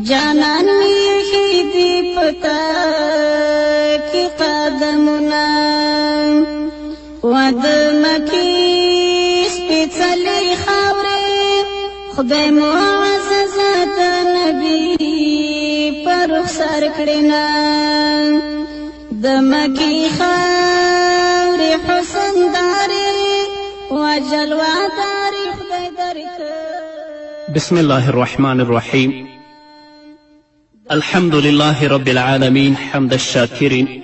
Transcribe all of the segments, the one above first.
جانان مې ایښي دي په تا کې قدمونه. ود مکې سپېڅلې خاورې، خدای معزز د نبي پر رخسار کړې نه. د مکې خاورې حسن دارې وجلوه دارې، خدای درکړ. بسم الله الرحمن الرحيم. الحمد لله رب العالمين، حمد الشاكرين،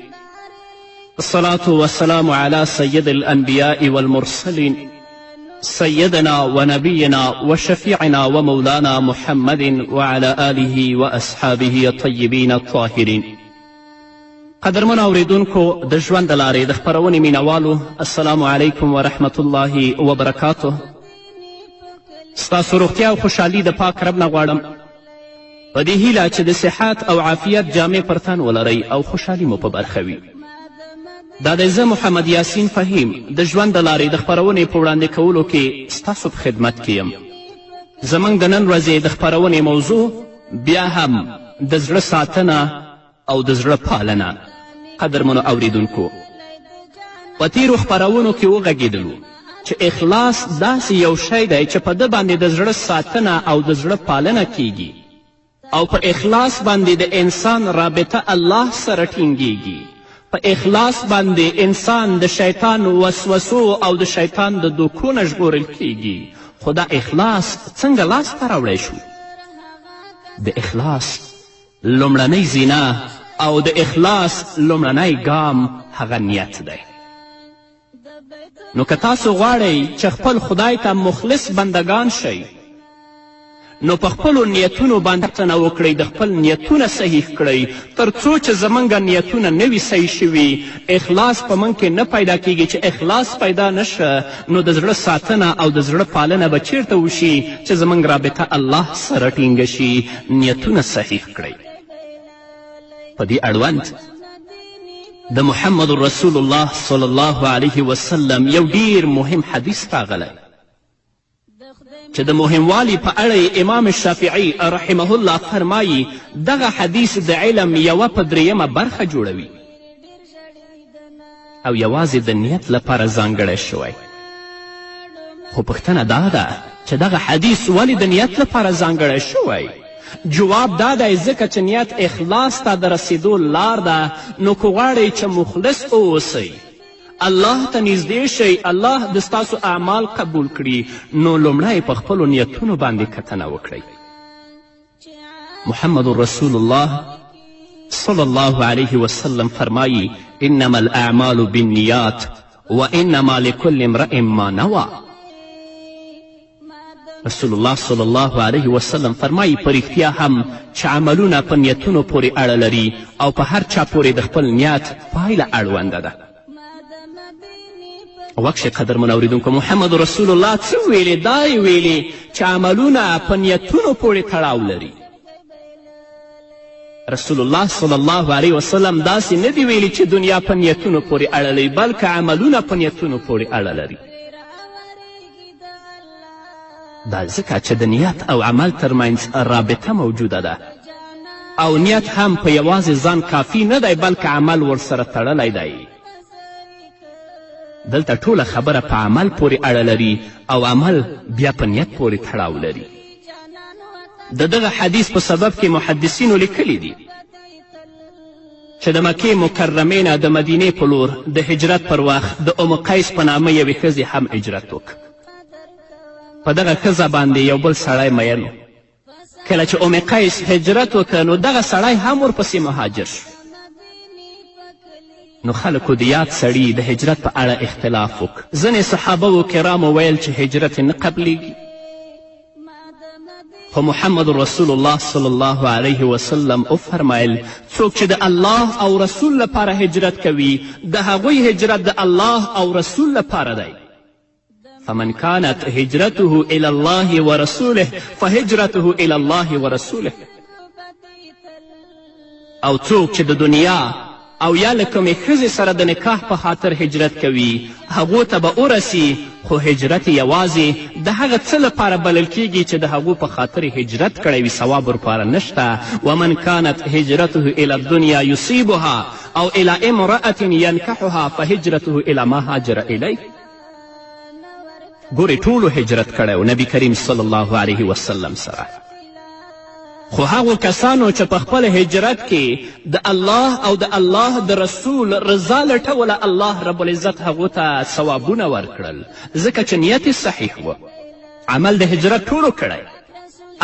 الصلاة والسلام على سيد الأنبياء والمرسلين، سيدنا ونبينا وشفيعنا ومولانا محمد وعلى آله وأصحابه الطيبين الطاهرين. قدرمن اوریدونکو، د ژوند د لارې د خپرونې مینوالو، السلام علیکم ورحمت الله وبرکاته. ستاسو روغتیا او خوشحالي د پاک رب نه غواړم، په دې هیله چې د صحت او عافیت جامې پر تن ولرئ او خوشحالي مو په برخه وي. دا دی زه محمد یاسین فهیم د ژوند د لارې د خپرونې په وړاندې کولو کې ستاسو په خدمت کې یم. زموږ د نن ورځې د خپرونې موضوع بیا هم د زړه ساتنه او د زړه پالنه. قدرمنو اوریدونکو، په تیرو خپرونو کې وغږېدلو چې اخلاص داسې یو شی دی چې په ده باندې د زړه ساتنه او د زړه پالنه کیږي، او په اخلاص باندې د انسان رابطه الله سره ټینګیږي. په اخلاص باندې انسان د شیطان وسوسو او د شیطان د دوکو نه ژغورل کیږي. خو دا اخلاص څنګه لاسته راوړی شو؟ د اخلاص لومړنۍ زینه او د اخلاص لومړنی ګام هغه نیت دی. نو که تاسو غواړئ چې خپل خدای ته مخلص بندګان شئ، نو په خپلو نیتونو باندې کتنه وکړئ، د خپل نیتونه صحیح کړئ. تر څو چې زموږ نیتونه نه وي صحیح شوي، اخلاص په موږ کې نه پیدا کیږي. چې اخلاص پیدا نه شه، نو د زړه ساتنه او د زړه پالنه به چیرته وشي چې زموږ رابطه الله سره ټینګه شي؟ نیتونه صحیح کړئ. په دې اړوند د محمد رسول الله صلی الله علیه وسلم یو ډیر مهم حدیث راغلی چې د مهموالي په اړه یې امام شافعي رحمه الله فرمایي، دغه حدیث د علم یوه په درېیمه برخه جوړوي او یوازې د نیت لپاره ځانګړی شوی. خو پوښتنه دا ده چې دغه حدیث ولې د نیت لپاره ځانګړی شوی؟ جواب دا دی، ځکه چې نیت اخلاص ته د رسېدو لار ده. نو که غواړئ چې مخلص اوسئ، الله ته نږدې شئ، الله د ستاسو اعمال قبول کړي، نو لومړی په خپلو نیتونو باندې کتنه وکړئ. محمد رسول الله صلی الله علیه وسلم فرمایی: انما الاعمال بالنیات وانما لكل امرئ ما نوى. رسول الله صلی الله علیه وسلم فرمایی، په رښتیا هم چې عملونه په نیتونو پورې اړه لري او په هر چا پورې د خپل نیت پایله اړونده ده. غوږ شئ قدرمن اورېدونکو، محمد رسول الله څه ویلې؟ دا یې ویلې چې عملونه په نیتونو پورې تړاو لري. رسول الله صلی الله علیه وسلم داسې نه دي ویلي چې دنیا په نیتونو پورې اړه لري، بلکې عملونه په نیتونو پورې اړه لري. دا ځکه چې د نیت او عمل ترمنځ رابطه موجوده ده، او نیت هم په یوازې ځان کافي نه دی، بلکې عمل ورسره تړلی دی. دلته ټوله خبره په عمل پورې اړه لري او عمل بیا په نیت پورې تړاو لري. د دغه حدیث په سبب کې محدثینو لیکلي دي چې د مکې مکرمې نه د مدینې په لور د هجرت پر وخت د ام قیس په نامه یوې ښځې هم هجرت وکړ. په دغه ښځه باندې یو بل سړی مین و. کله چې ام قیس هجرت وکړ، نو دغه سړی هم ورپسې مهاجر شو. نو خلکو د یاد سړي د هجرت په اړه اختلاف وکړ. ځینې صحابه و کرامو ویل چې هجرت یې نه قبلیږي، خو محمد رسول الله صلی الله علیه وسلم وفرمیل، څوک چې د الله او رسول لپاره هجرت کوي، د هغوی هجرت د الله او رسول لپاره دی. فمن كانت هجرته إلى الله ورسوله فهجرته إلى الله ورسوله. او څوک چې د دنیا او یا له کومې ښځې سره د نکاح په خاطر هجرت کوي، هغو ته به ورسي، خو هجرت یې یوازې د هغه څه لپاره بلل کیږي چې د هغو په خاطر یې هجرت کړی وي، ثواب ورپاره نشته. ومن کانت هجرته الی الدنیا یصیبها او الی امرأة ینکحها فهجرته الی ما هاجر الیه. ګورئ، ټولو هجرت کړی و نبی کریم صلی الله علیه وسلم سره، خو هغو کسانو چې په خپل هجرت کې د الله او د الله د رسول رضا لټوله، الله رب العزت هغو ته ثوابونه ورکړل، ځکه چې نیت یې صحیح و. عمل د هجرت ټولو کړی،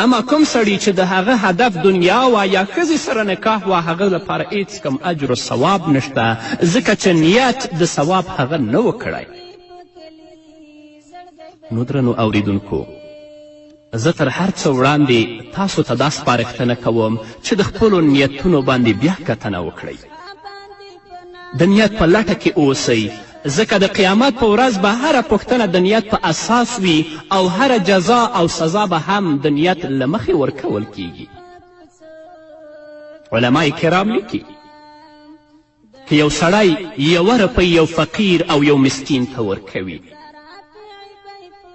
اما کوم سړي چې د هغه هدف دنیا وه یا ښځې سره نکاح وه، هغه لپاره هیڅ کوم اجر و ثواب نشته، ځکه چې نیت د ثواب هغه نه و کړی. نو درنو اوریدونکو، زه تر هر څه وړاندې تاسو ته دا سپارښتنه کوم چې د خپلو نیتونو باندې بیا کتنه وکړئ، د نیت په لټه کې اوسئ، ځکه د قیامت په ورځ به هره پوښتنه د نیت په اساس وي او هره جزا او سزا به هم د نیت له مخې ورکول کیږي. علما کرام لیکي که یو سړی یوه روپۍ یو فقیر او یو مسکین ته ورکوي،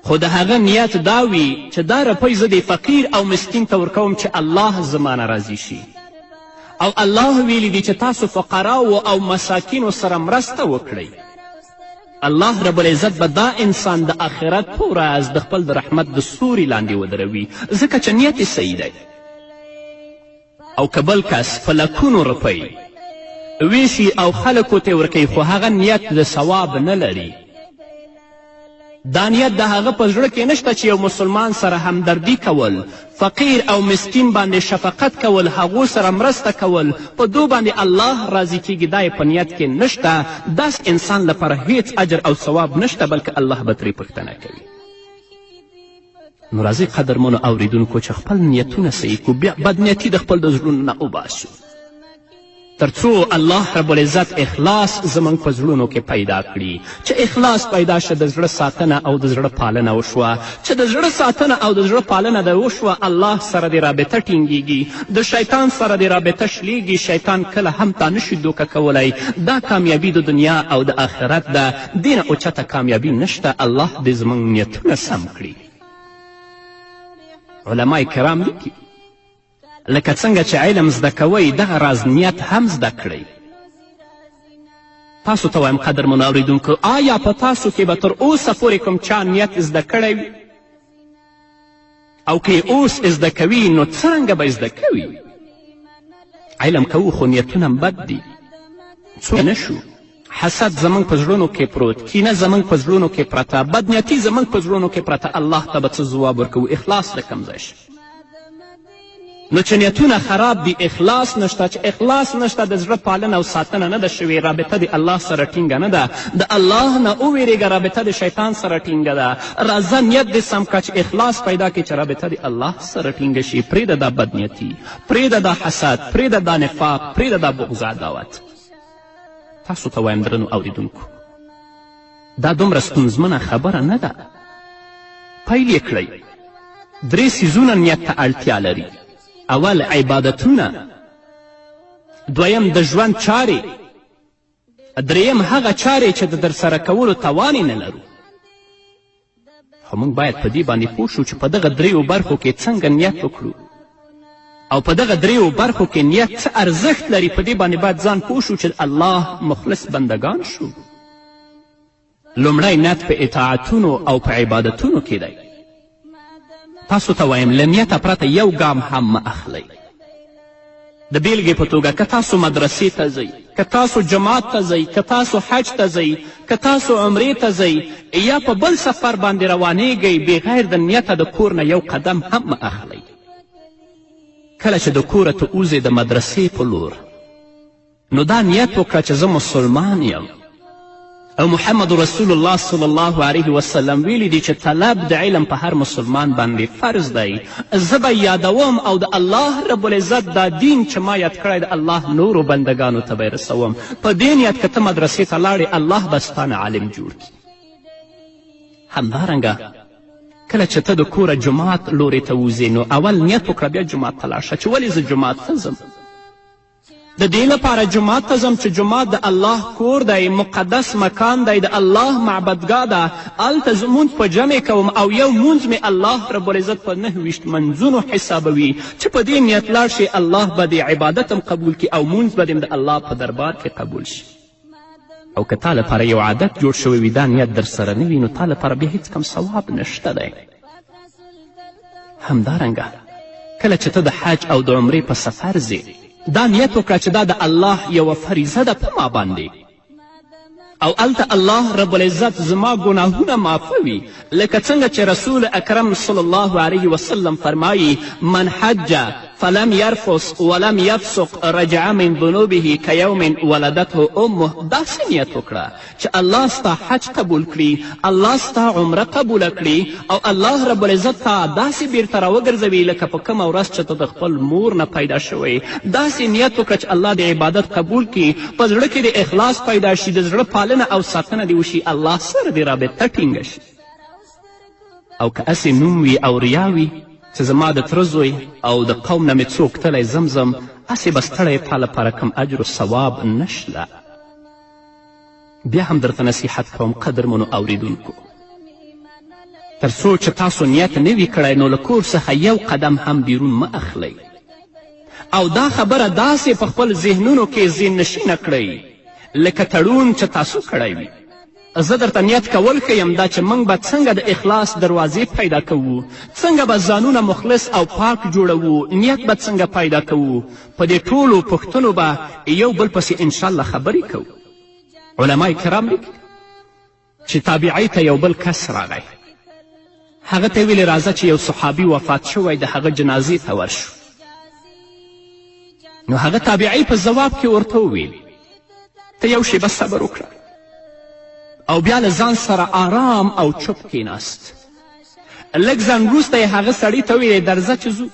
خو د هغه نیت دا وي چې دا روپۍ زه دې فقیر او مسکین ته ورکوم چې الله زما نه راضي شي، او الله ویلي دي چې تاسو فقراو او مساکینو سره مرسته وکړئ، الله رب العزت به دا انسان د آخرت په ورځ د خپل د رحمت د سوري لاندې ودروي، ځکه چې نیت یې صحیح دی. او که بل کس په لکونو روپۍ ویشي او خلکو ته ورکوي، خو هغه نیت د ثواب نه لري، دا نیت د هغه په زړه کې نشته چې یو مسلمان سره همدردي کول، فقیر او مسکین باندې شفقت کول، هغو سره مرسته کول، په دو باندې الله راضي کیږي، دا یې په نیت کې نشته. داسې انسان لپاره هیڅ اجر او ثواب نشته، بلکې الله به ترې پوښتنه کوي. نو راځئ قدرمنو اوریدونکو چې خپل نیتونه صحیح کړو، بیا بدنیتي د خپل د زړونو نه وباسو، تر څو الله رب العزت اخلاص زموږ په زړونو کې پیدا کړي. چې اخلاص پیدا شه، د زړه ساتنه او د زړه پالنه وشوه. چې د زړه ساتنه او د زړه پالنه د وشوه، الله سره دې رابطه ټینګیږي، د شیطان سره دې رابطه شلیږي. شیطان کله هم تا نشي دوکه کولی. دا کامیابي د دنیا او د آخرت ده، دې نه اوچته کامیابي نشته. الله دې زموږ نیتونه سم کړي. علما کرام لیکي لکه څنګه چې علم زده کوئ، دغه راز نیت هم زده کړئ. تاسو ته وایم قدرمنو اورېدونکو، آیا په تاسو کې به تر اوسه پورې کوم چا نیت زده کړی وي؟ او که یې اوس زده کوي، نو څرنګه به زده کوي؟ علم کوو خو نیتونه هم بد دي، څوک نه شو. حسد زموږ په زړونو کې پروت، کینه زموږ په زړونو کې پرته، بدنیتي زموږ په زړونو کې پرته. الله ته به څه ځواب ورکوو؟ اخلاص د کوم ځای شي؟ نو چې نیتونه خراب دي، اخلاص نشته. چې اخلاص نشته، د زړه پالنه او ساتنه نه ده شوې، رابطه د الله سره ټینګه نه ده. د الله نه وویرېږه، رابطه د شیطان سره ټینګه ده. راځه نیت دې سم کړه چې اخلاص پیدا کړي، چې رابطه د الله سره ټینګه شي. پرېږده دا بدنیتي، پرېږده دا حسد، پرېږده دا نفاق، پرېږده دا بغض عداوت. تاسو ته وایم درنو اوریدونکو، دا دومره ستونزمنه خبره نه ده. پیل یې کړئ. درې څیزونه نیت ته اړتیا لري. اول عبادتونه، دویم د ژوند چارې، دریم هغه چارې چې د درسره کولو توان یې نه لرو. خو موږ باید په دې باندې پوه شو چې په دغه دریو برخو کې څنګه نیت وکړو، او په دغه دریو برخو کې نیت څه ارزښت لري. په دې باندې باید ځان پوه شو چې الله مخلص بندګان شو. لومړی نیت په اطاعتونو او په عبادتونو کې دی. تاسو ته وایم، له نیته پرته یو ګام هم مه اخلئ. د بیلګې په توګه، که تاسو مدرسې ته ځئ، که تاسو جومات ته ځئ، که تاسو حج ته ځئ، که تاسو عمرې ته ځئ، یا په بل سفر باندې روانیږئ، بغیر د نیته د کور نه یو قدم هم مه اخلئ. کله چې د کوره ته وځې د مدرسې په لور، نو دا نیت وکړه چې زه مسلمان یم، او محمد رسول الله صلی الله علیه وسلم ویلي دي چې طلب د علم په هر مسلمان باندې فرض دی. زه به یادوم او د الله رب العزت دا دین چې ما یاد کړی د الله نورو بندګانو ته به یې رسوم. په دې نیت که ته مدرسې ته لاړې، الله به ستا نه عالم جوړ کړي. همدارنګه کله چې ته د کوره جومات لورې ته وځې، نو اول نیت وکړه، بیا جومات ته لاړ شه چې ولې زه جومات ته ځم. د دې لپاره جومات ته ځم چې جومات د الله کور دی، مقدس مکان دی، د الله معبدګاه ده. هلته زه مونځ په جمع کوم او یو مونځ مې الله رب العزت په 29 منځونو حسابوي چې په دې نیت لاړ شي، الله به دې عبادت هم قبول کړي او مونځ به دې هم د الله په دربار کې قبول شي. او که تا لپاره یو عادت جوړ شوی وي، دا نیت در سره نه وي، نو تا لپاره بیا هیڅ کم ثواب نشته دی. همدارنګه کله چې ته د حج او د عمرې په سفر ځې، دا نیت وکړه چې دا د الله یوه فریضه ده په ما باندې، او هلته الله رب العزت زما ګناهونه معافوي، لکه څنګه چې رسول اکرم صلی الله علیه وسلم فرمایي: من حج فلم يرفث ولم يفسق رجع من ذنوبه كيوم ولدته امه. داسې نیت وکړه چې الله ستا حج قبول کړي، الله ستا عمره قبوله کړي، او الله رب العزت تا داسې بیرته راوګرځوي لکه په کومه ورځ چې ته د خپل مور نه پیدا شوی. داسې نیت وکړه چې الله دې عبادت قبول کړي، په زړه کې دې اخلاص پیدا شي، د زړه پالنه او ساتنه دې وشي، الله سره دې رابطه ټینګه شي. او که هسې نوم وي او ریا وي چې زما د تره زوی او د قوم نه مې څوک تللی ځم ځم، هسې به ستړی، تا لپاره کم اجر و ثواب نشته. بیا هم درته نصیحت کوم قدرمنو اوریدونکو، تر څو چې تاسو نیت نه وي کړی نو له کور څخه یو قدم هم بیرون مه اخلئ، او دا خبره داسې په خپل ذهنونو کې ذهن نشینه کړئ لکه تړون چې تاسو کړی وي. زه درته نیت کول ښیم دا چې موږ به څنګه د اخلاص دروازې پیدا کوو، څنګه به ځانونه مخلص او پاک جوړوو، نیت به څنګه پیدا کوو. په دې ټولو پوښتنو به یو بل پسې انشاءالله خبرې کوو. علما کرام لیکي چې تابعی ته یو بل کس راغی، هغه ته ویلې راځه چې یو صحابي وفات شوی، د هغه جنازې ته ورشو. نو هغه تابعی په ځواب کې ورته وویل ته یو شیبه صبر وکړه، او بیا له ځان سره آرام او چوپ کیناست. لږ ځنډ وروسته یې هغه سړي ته وویل درځه چې ځو.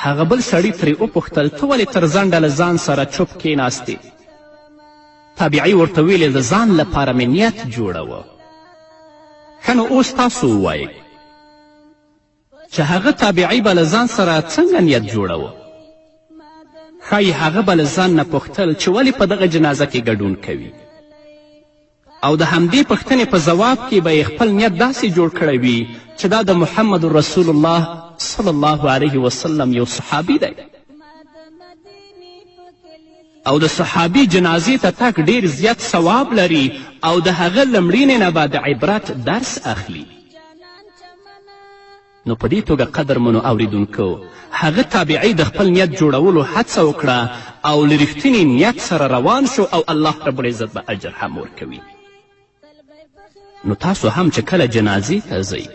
هغه بل سړي ترې وپوښتل ته ولې تر ځنډه له ځان سره چوپ کیناستې؟ تابعي ورته ویلې د ځان لپاره مې نیت جوړوه. ښه نو اوس تاسو ووایئ چې هغه تابعي به له ځان سره څنګه نیت جوړوه؟ ښایي هغه به له ځان نه پوښتل چې ولې په دغه جنازه کې ګډون کوي، او د همدې پوښتنې په ځواب کې به یې خپل نیت داسې جوړ کړی وي چې دا د محمد رسول الله صلی الله علیه وسلم یو صحابي دی، او د صحابي جنازې ته تګ ډیر زیات ثواب لري، او د هغه له مړینې نه به د عبرت درس اخلي. نو په دې توګه قدرمنو اوریدونکو، هغه تابعي د خپل نیت جوړولو هڅه وکړه او له رښتیني نیت سره روان شو، او الله رب العزت به اجر هم ورکوي. نو تاسو هم چې کله جنازې ته ځئ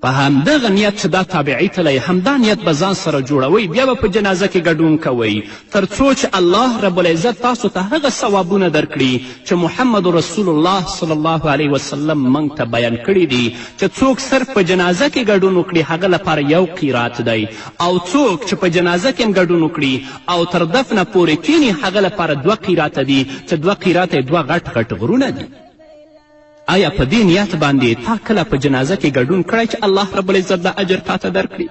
په همدغه نیت چې دا تابعي تلی، همدا نیت به ځان سره جوړوئ، بیا به په جنازه کې ګډون کوئ، تر څو چې الله رب العزت تاسو ته هغه ثوابونه درکړي چې محمد رسول الله صلی الله علیه وسلم موږ ته بیان کړي دي چې څوک صرف په جنازه کې ګډون وکړي هغه لپاره یو قیرات دی، او څوک چې په جنازه کې هم ګډون وکړي او تر دفنه پورې کیني هغه لپاره 2 قیراته دي، چې 2 قیراته یې 2 غټ غټ غرونه دي. آیا په دې نیت باندې تا کله په جنازه کې ګډون کړی چې الله رب العزت دا اجر تا ته درکړي؟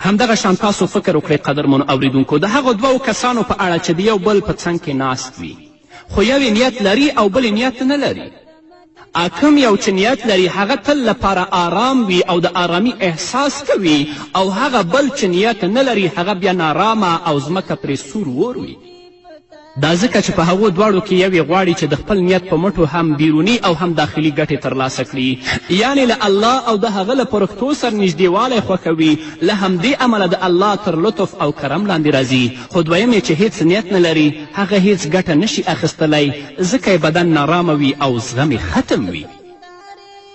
همدغه شان تاسو فکر وکړئ قدرمنو اوریدونکو، د هغو دوو کسانو په اړه چې د یو بل په څنګ کې ناست وي، خو یو یې نیت لري او بل یې نیت نه لري. کوم یو چې نیت لري هغه تل لپاره آرام وي او د آرامي احساس کوي، او هغه بل چې نیت نه لري هغه بیا نارامه او ځمکه پرې سور ور وي. دا ځکه چې په هغو دواړو کې یو یې غواړي چې د خپل نیت په مټو هم بیروني او هم داخلي ګټې ترلاسه کړي، یعنې له الله او د هغه له پرښتو سره نږدېوالی خوښوي، له همدې امله د الله تر لطف او کرم لاندې راځي. خو دویم یې چې هیڅ نیت نه لري هغه هیڅ ګټه نشي اخیستلی، ځکه یې بدن نارامه وي او زغم یې ختم وي.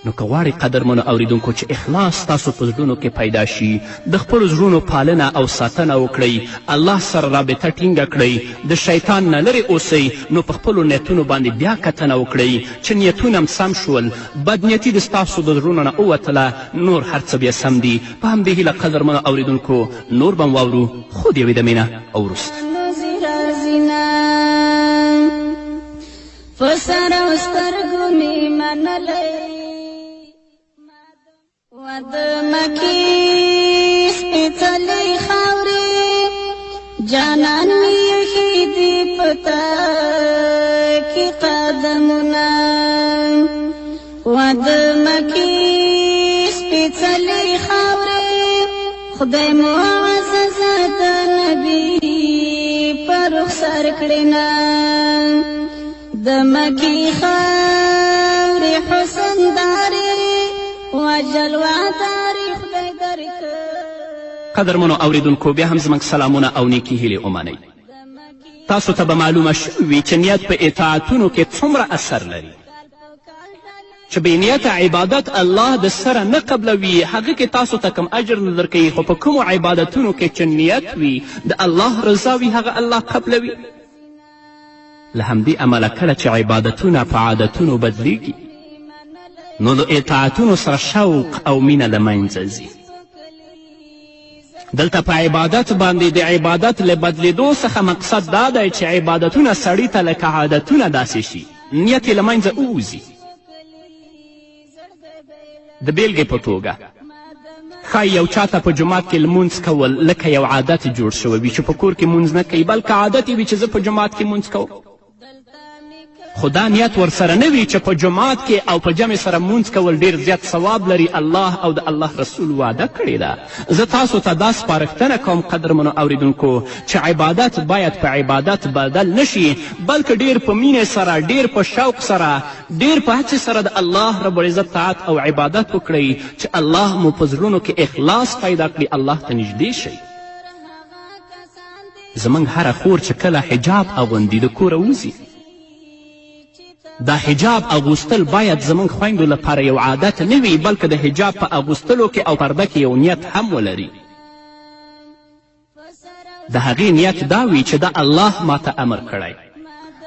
نو که غواړئ قدرمنو اوریدونکو چې اخلاص ستاسو په زړونو کې پیدا شي، د خپلو زړونو پالنه او ساتنه وکړئ، الله سره رابطه ټینګه کړئ، د شیطان نه لرې اوسئ، نو په خپلو نیتونو باندې بیا کتنه وکړئ چې نیتونه هم سم شول، بدنیتي د ستاسو د زړونو نه ووتله، نور هر څه بیا سم دي. په همدې هیله قدرمنو اوریدونکو نور به هم واورو، خو د یوې دمې نه وروسته. په سر او سترګو مې منلی و د مکې سپېڅلې خاورې، جانان مې ایښي دي په تا کې قدمونه. ود مکې سپېڅلې خاورې، خدای مو عزت د نبي پر رخسار کړې. د مکې خاورې حسن دارې وجلوه دارې خدای درک. قدرمنو اوریدونکو، بیا هم زموږ سلامونه او نیکې هیلې ومنئ. تاسو ته به معلومه شوې وي چې نیت په اطاعتونو کې څومره اثر لري، چې بې نیته عبادت الله د سره نه قبلوي، هغه کې تاسو ته کوم اجر نه درکوي، خو په کومو عبادتونو کې چې نیت وي، د الله رضا وي، هغه الله قبلوي. له همدې امله کله چې عبادتونه په عادتونو بدلیږي، نو د اطاعتونو سره شوق او مینه له منځه ځي. دلته په عبادت باندې د عبادت له بدلیدو څخه مقصد دا دی چې عبادتونه سړي ته لکه عادتونه داسې شي، نیت یې له منځه ووځي. د بیلګې په توګه، ښایي یو چاته په جومات کې لمونځ کول لکه یو عادت جوړ شوی وي، چې په کور کې مونځ نه کوي، بلکې عادت یې وي چې زه په جومات کې مونځ کوم، خو دا نیت ورسره نه وي چې په جومات کې او په جمع سره مونځ کول ډیر زیات ثواب لري، الله او د الله رسول وعده کړې ده. زه تاسو ته دا سپارښتنه کوم، قدرمنو اوریدونکو، چې عبادت باید په عبادت بدل نشي، بلکې ډیر په مینې سره، ډیر په شوق سره، ډیر په هڅې سره د الله رب العزت طاعت او عبادت وکړئ، چې الله مو په زړونو کې اخلاص پیدا کړي، الله ته نږدې شئ. زموږ هره خور چې کله حجاب اغوندي، د کوره وځي، دا حجاب اغوستل باید زموږ خویندو لپاره یو عادت نه وي، بلکې د حجاب په اغوستلو کې او پرده کې یو نیت هم ولري. د هغې نیت دا وي چې دا الله ماته امر کړی،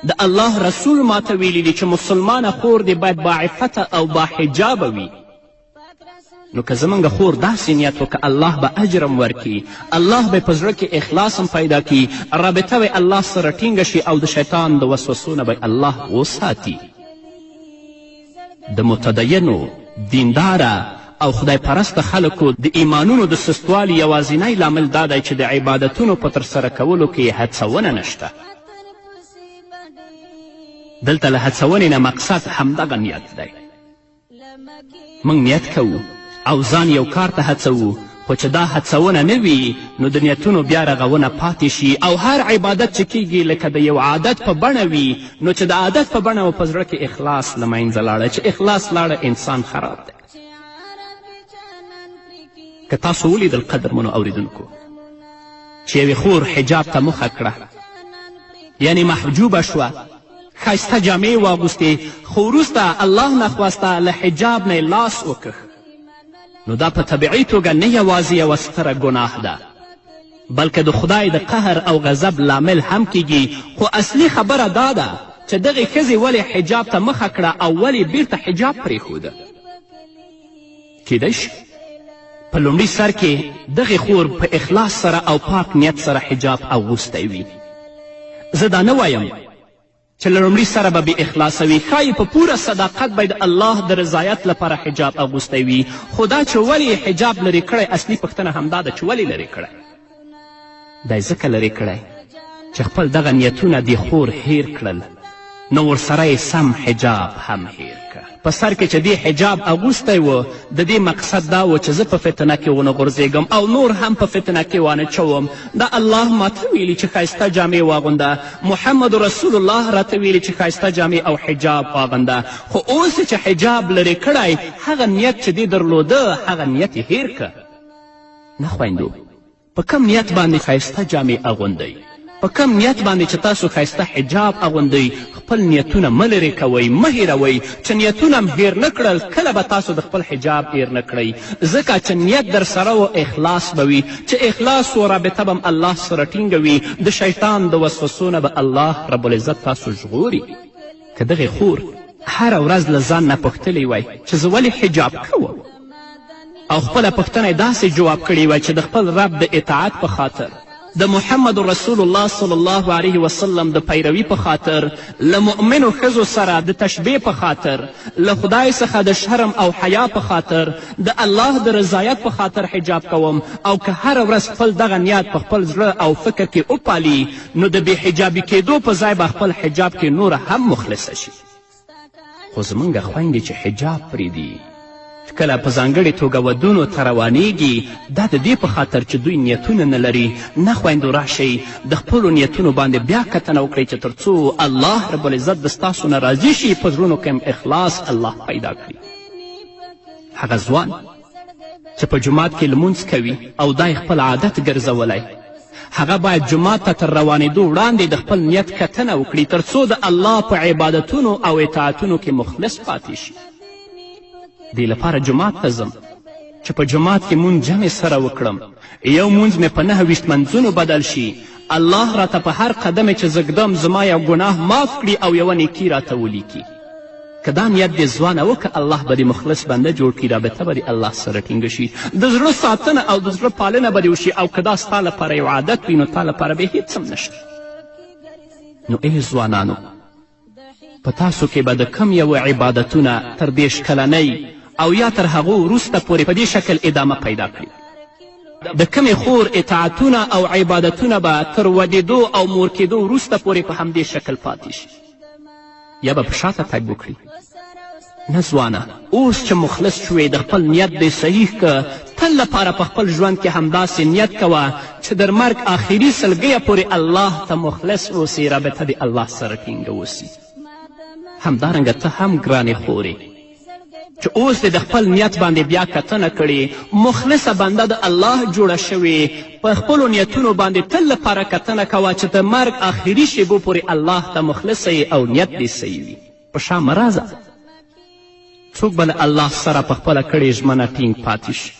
د الله رسول ماته ویلي دي چې مسلمانه خور دې باید باعفته او باحجابه وي. نو که زموږ خور داسې نیت وکړه، الله به اجر هم ورکړي، الله به په زړه کې اخلاص هم پیدا کړي، رابطه به الله سره ټینګه شي او د شیطان د وسوسو نه به الله وساتي. د متدینو، دینداره او خدای پرسته خلکو د ایمانونو د سستوالي یوازینی لامل دا دی چې د عبادتونو په ترسره کولو کې یې هڅونه نشته. دلته له هڅونې نه مقصد همدغه نیت دی. موږ نیت کوو او ځان یو کار ته هڅوو، خو چې دا هڅونه نه وي، نو د نیتونو بیا رغونه پاتې شي او هر عبادت چې کیږي لکه د یو عادت په بڼه وي. نو چې د عادت په بڼه په زړه کې اخلاص له منځه لاړه، چې اخلاص لاړه، انسان خراب دی. که تاسو ولیدل، قدرمنو اوریدونکو، چې یوې خور حجاب ته مخه کړه، یعنې محجوبه شوه، ښایسته جامې واغوستې، خو وروسته الله نخواسته له حجاب نه لاس وکښ، نو دا په طبیعي توګه نه یوازې یوه ستره ګناه ده، بلکې د خدای د قهر او غضب لامل هم کیږي. خو اصلي خبره دا ده چې دغې ښځې ولې حجاب ته مخه کړه او ولې بیرته حجاب پرېښوده؟ کیدای شي په لومړي سر کې دغې خور په اخلاص سره او پاک نیت سره حجاب اغوستی وي. زه دا نه وایم چې له لومړي سره به بې اخلاصه وي. ښایي په پوره صداقت به د الله د رضایت لپاره حجاب اغوستی وي، خو دا چې ولې یې حجاب لرې کړی، اصلي پوښتنه همدا ده چې ولې لرې کړی دا یې. ځکه لرې کړی چې خپل دغه نیتونه دې خور هیر کړل، نو ورسره یې سم حجاب هم هیر کړ. په سر کې چې دې حجاب اغوستی و، د دې مقصد دا و چې زه په فتنه کې ونه غورځېږم او نور هم په فتنه کې وانه چوم. دا الله ماته ویلي چې ښایسته جامې واغونده، محمد رسول الله راته ویلي چې ښایسته جامې او حجاب واغونده. خو اوس چې حجاب لرې کړی، هغه نیت چې دې درلوده، هغه نیت یې هیر کړ. نه خویندو، په کم نیت باندې ښایسته جامې اغوندئ، په کم نیت باندې چې تاسو ښایسته حجاب اغوندئ، خپل نیتونه مه لرې کوئ، مه هېروئ. چې نیتونه هم هېر نه کړل، کله به تاسو د خپل حجاب هېر نه کړئ، ځکه چې نیت در سره و، اخلاص به وي. چې اخلاص و، رابطه به هم الله سره ټینګه وي، د شیطان د وسوسو نه به الله رب العزت تاسو ژغوري. که دغې خور هره ورځ له ځان نه پوښتلی وای چې زه ولې حجاب کوم، او خپله پوښتنه یې داسې جواب کړې وای چې د خپل رب د اطاعت په خاطر د محمد رسول الله صلی الله علیه وسلم د پیروي په خاطر، له مؤمنو ښځو سره د تشبیه په خاطر، له خدای څخه د شرم او حیا په خاطر، د الله د رضایت په خاطر حجاب کوم. او که هره ورځ خپل دغه نیت په خپل زړه او فکر کې وپالي، نو د بې حجابي کېدو په ځای به خپل حجاب کې نوره هم مخلصه شي. خو زموږ خویندې چې حجاب پرېږدي، کله په ځانګړې توګه ودونو ته روانیږي، دا د دې په خاطر چې دوی نیتونه نه لري. نه خویندو، راشئ د خپلو نیتونو باندې بیا کتنه وکړئ چې تر څو الله رب العزت د ستاسو نه راضي شي، په زړونو کې هم اخلاص الله پیدا کړي. هغه ځوان چې په جومات کې لمونځ کوي او دا یې خپل عادت ګرځولی، هغه باید جومات ته تر روانېدو وړاندې د خپل نیت کتنه وکړي، تر څو د الله په عبادتونو او اطاعتونو کې مخلص پاتې شي. دې لپاره جومات ته ځم چې په جومات کې مونځ جمع سره وکړم، یو مونځ مې په 29 منځونو بدل شي، الله راته په هر قدم چې زه ږدم زما یو ګناه معاف کړي او یوه نیکي راته ولیکي. که دا نیت دې ځوانه وکړه، الله به دې مخلص بنده جوړ کړي، رابطه به دې الله سره ټینګه شي، د زړه ساتنه او د زړه پالنه به دې وشي. او که دا ستا لپاره یو عادت وي، نو تا لپاره به هیڅ هم نشته. نو ای ځوانانو، په تاسو کې به د کم یوه عبادتونه تر 30 کلنۍ او یا تر هغو وروسته پورې په دې شکل ادامه پیدا کړي؟ د کمې خور اطاعتونه او عبادتونه به تر ودېدو او مور کېدو وروسته پورې په همدې شکل پاتې شي، یا به په شاته تګ وکړي؟ نه ځوانه، اوس چې مخلص شوې، د خپل نیت دې صحیح که، تل لپاره په خپل ژوند کې همداسې نیت کوه چې در مرګ آخري سلګیه پورې الله ته مخلص اوسې، رابطه دې الله سره ټینګه اوسي. همدارنګه ته هم ګرانې خورې چې اوس دې د خپل نیت باندې بیا کتنه کړې، مخلصه بنده د الله جوړه شوې، په خپلو نیتونو باندې تل لپاره کتنه کوه چې د مرګ آخري شیبو پورې الله ته مخلصه یې او نیت دې صحیح وي. په شا مه راځه. څوک به له الله سره په خپله کړې ژمنه ټینګ پاتې شي؟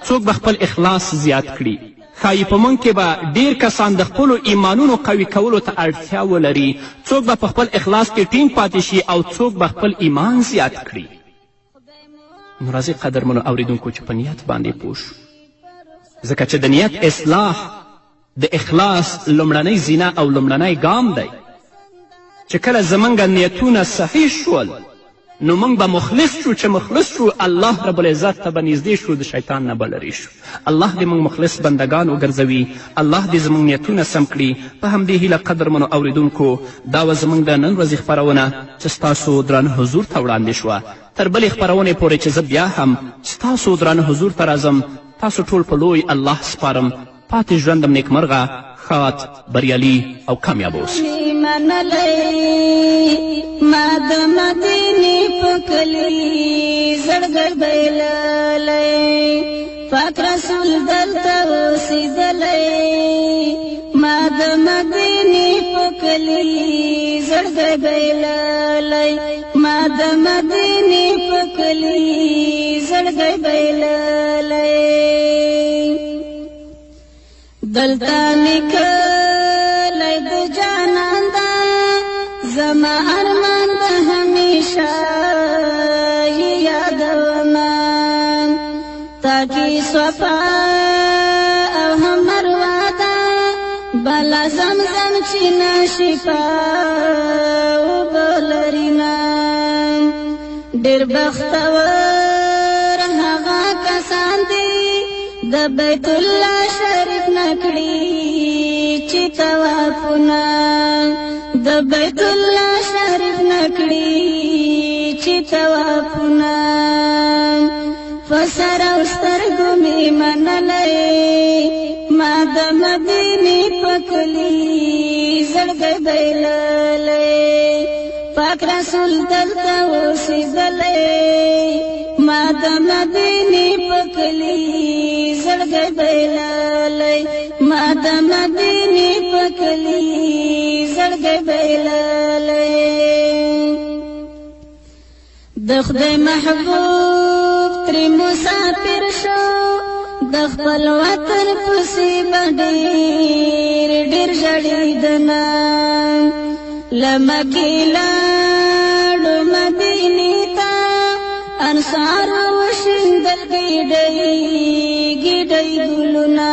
څوک به خپل اخلاص زیات کړي؟ ښایي په موږ کې به ډیر کسان د خپلو ایمانونو قوي کولو ته اړتیا ولري. څوک به په خپل اخلاص کې ټینګ پاتې شي او څوک به خپل ایمان زیات کړي؟ نو راځئ قدرمنو اوریدونکو چې په نیت باندې پوه شو، ځکه چې د نیت اصلاح د اخلاص لومړنۍ زینه او لومړنی ګام دی. چې کله زموږ نیتونه صحیح شول، نو موږ به مخلص شو، چې مخلص شو، الله رب العزت ته به نږدې شو، د شیطان نه به لرې شو. الله دې موږ مخلص بندګان وګرځوي، الله دې زموږ نیتونه سم کړي. په همدې هیله قدرمنو اوریدونکو، دا وه زموږ د نن ورځې خپرونه چې ستاسو درانه حضور ته وړاندې شوه. تر بلې خپرونې پورې چې زه بیا هم ستاسو درانه حضور ته راځم، تاسو ټول په لوی الله سپارم. پاتې ژوندم نیکمرغه، ښاد، بریالي او کامیاب اوسئ. منلی ما د مدینې په کلي زړګی بایللی، پاک رسول دلته اوسېدلی. ما د مدینې په کلي زړګی بایللی، ما د مدینې په کلي زړګی بایللی. دلته مې کلی د جانان ده، زما ارمان د همیشه یادومه، تاکي صفا او هم مروه ده، بلا زمزم چې نه شفا اوبه لرینه. ډېر بختور هغه کسان دي د بیت الله شریف نکړي چې طوافونه، د بیت الله شریف نکړي چې طوافونه. په سر او سترګو مې منلی ما د مدینې په کلي زړګی بایللی، پاک رسول دلته اوسېدلی. ما د مدینې په کلي زړګی بایللی، ما د مدینې په کلي زړګی بایللی. د خدای محبوب ترې مسافر شو، د خپل وطن پسې به ډېر ډېر ژړېدنه. له مکې لاړو مدینې ته، انصار وشیندل ګیډۍ ګیډۍ ګلونه.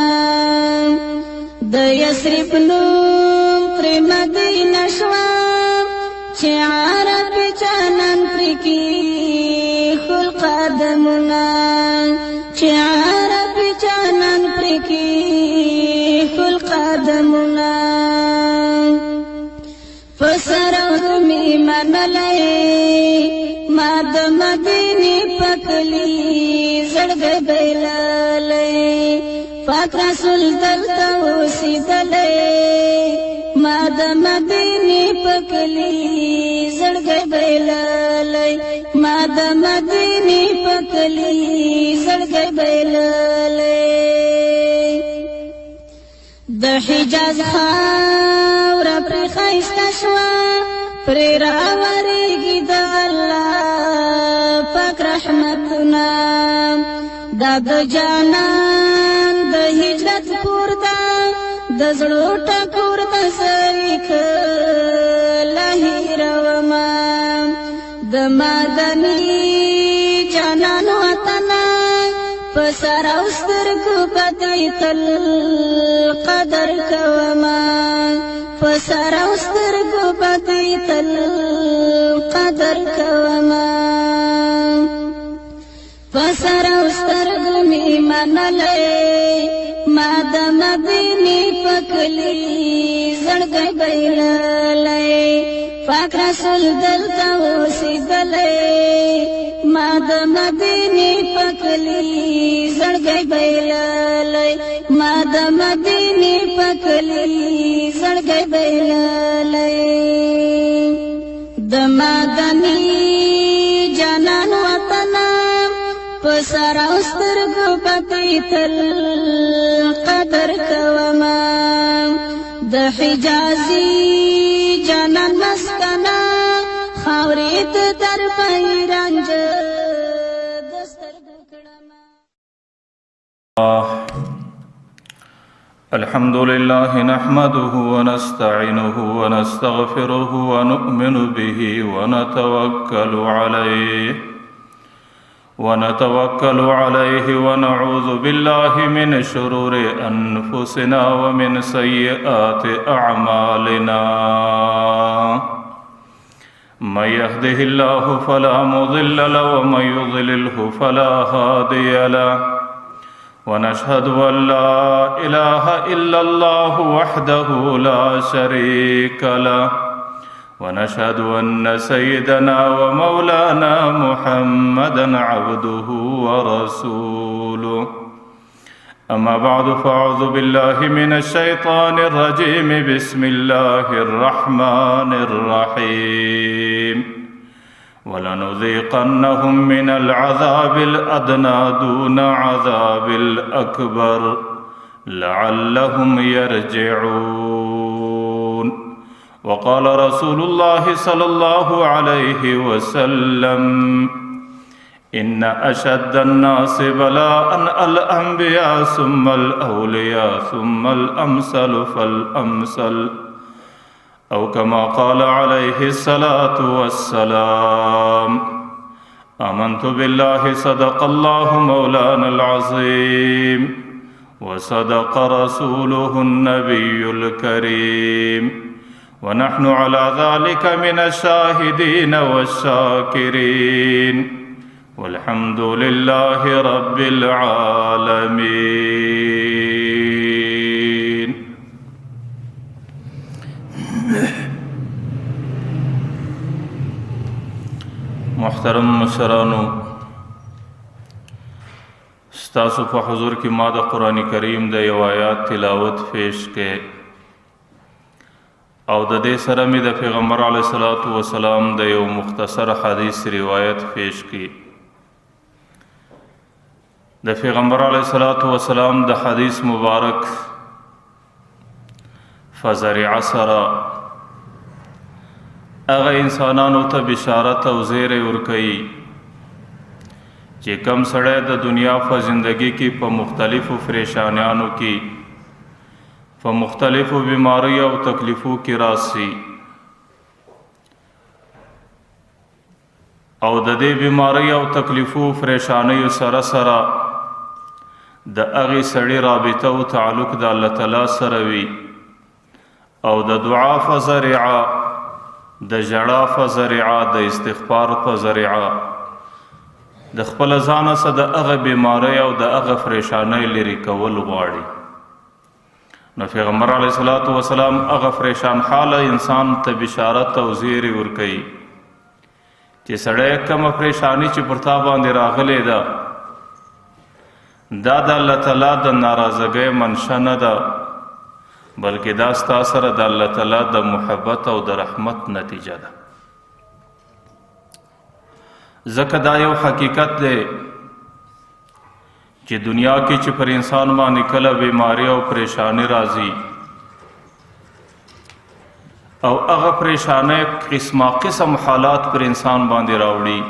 د یثرب نوم پر مدینه شوه، چې عرب جانان پر کی خل قدمونه، چې عرب جانان پر کی خل قدمونه. فسر می منلې ما د مدینه پکلی زړګ بیللې، پاک رسول دلته اوسېدلې ما د مدینه پکلی زړګ بیللې، ما د مدینه پکلی زړګ بیللې. د حجاز خاوره پر خیسته شوه، پر راورېږي د الله پاک رحمتونه. دا د جانان د هجرت کور ده، د زړو ټکور د زریک لهیروما. د مدني جانان وطن په سر او سترګو بدې تل قدر کوما، په سر او سترګو بدې تل قدر کوما. په سر او سترګو مې منلې ما د مدینې پکلی زړګی بایللی، پاک رسول دلته اوسېدلی ما د مدینې پکلی زړګی بایللی، ما د مدینې پکلی زړګی بایللی. د مدني جانان وطن په سر او سترګو بدې تل قدر کوما. د حجازي جانان مسکنا خاورې ته در پیرنج د سترګو کړم. الحمد لله نحمده ونستعينه ونستغفره ونؤمن به ونتوكل عليه ونعوذ بالله من شرور أنفسنا ومن سيئات أعمالنا. من يهده الله فلا مضل له ومن يضلله فلا هادي له. ونشهد أن لا إله إلا الله وحده لا شريك له، ونشهد أن سيدنا ومولانا محمدا عبده ورسوله. أما بعد، فأعوذ بالله من الشيطان الرجيم. بسم الله الرحمن الرحيم. ولنذيقنهم من العذاب الأدنى دون عذاب الأكبر لعلهم يرجعون. وقال رسول الله صلى الله عليه وسلم: إن أشد الناس بلاء الأنبياء ثم الأولياء ثم الأمثل فالأمثل، أو كما قال عليه الصلاة والسلام. آمنت بالله، صدق الله مولانا العظيم وصدق رسوله النبي الكريم، ونحن على ذلك من الشاهدين والشاكرين، والحمد لله رب العالمين. محترم مشرانو، ستاسو په حضور کې ما د قرآن کریم د یو آیات تلاوت پیش کې او د دې سره مې د پیغمبر علیه الصلاة والسلام د یو مختصر حدیث روایت پیش کی. د پیغمبر علیه الصلاة والسلام د حدیث مبارک فزرع سره هغه انسانانو ته بشارت او زیری ورکوي چې کم سړی د دنیا په زندگی کې په مختلفو پریشانیانو کې، په مختلفو بیماریو او تکلیفو کې راسي او د دې بیماریو او تکلیفو پریشانیو سره سره د هغې سړي رابطه او تعلق د الله تعالی سره وي او د دعا په ذریعه، د ژړا په ذریعه، د استغفار په ذریعه د خپل ځانه څخه د هغه بیمارۍ او د هغه پریشانۍ لرې کول غواړي. نو پیغمبر علیه الصلاة والسلام هغه پریشان حاله انسان ته بشارت او زیری ورکوي چې سړی کومه پریشاني چې پر تا باندې راغلې ده، دا د الله تعالی د ناراضګۍ منشه نه ده، بلکې دا ستا سره د الله تعالی د محبت او د رحمت نتیجه ده. ځکه دا یو حقیقت دی چې دنیا کې چې پر انسان باندې کله بیماری او پریشانی راځي او هغه پریشانۍ قسمه قسم حالات پر انسان باندې راوړي،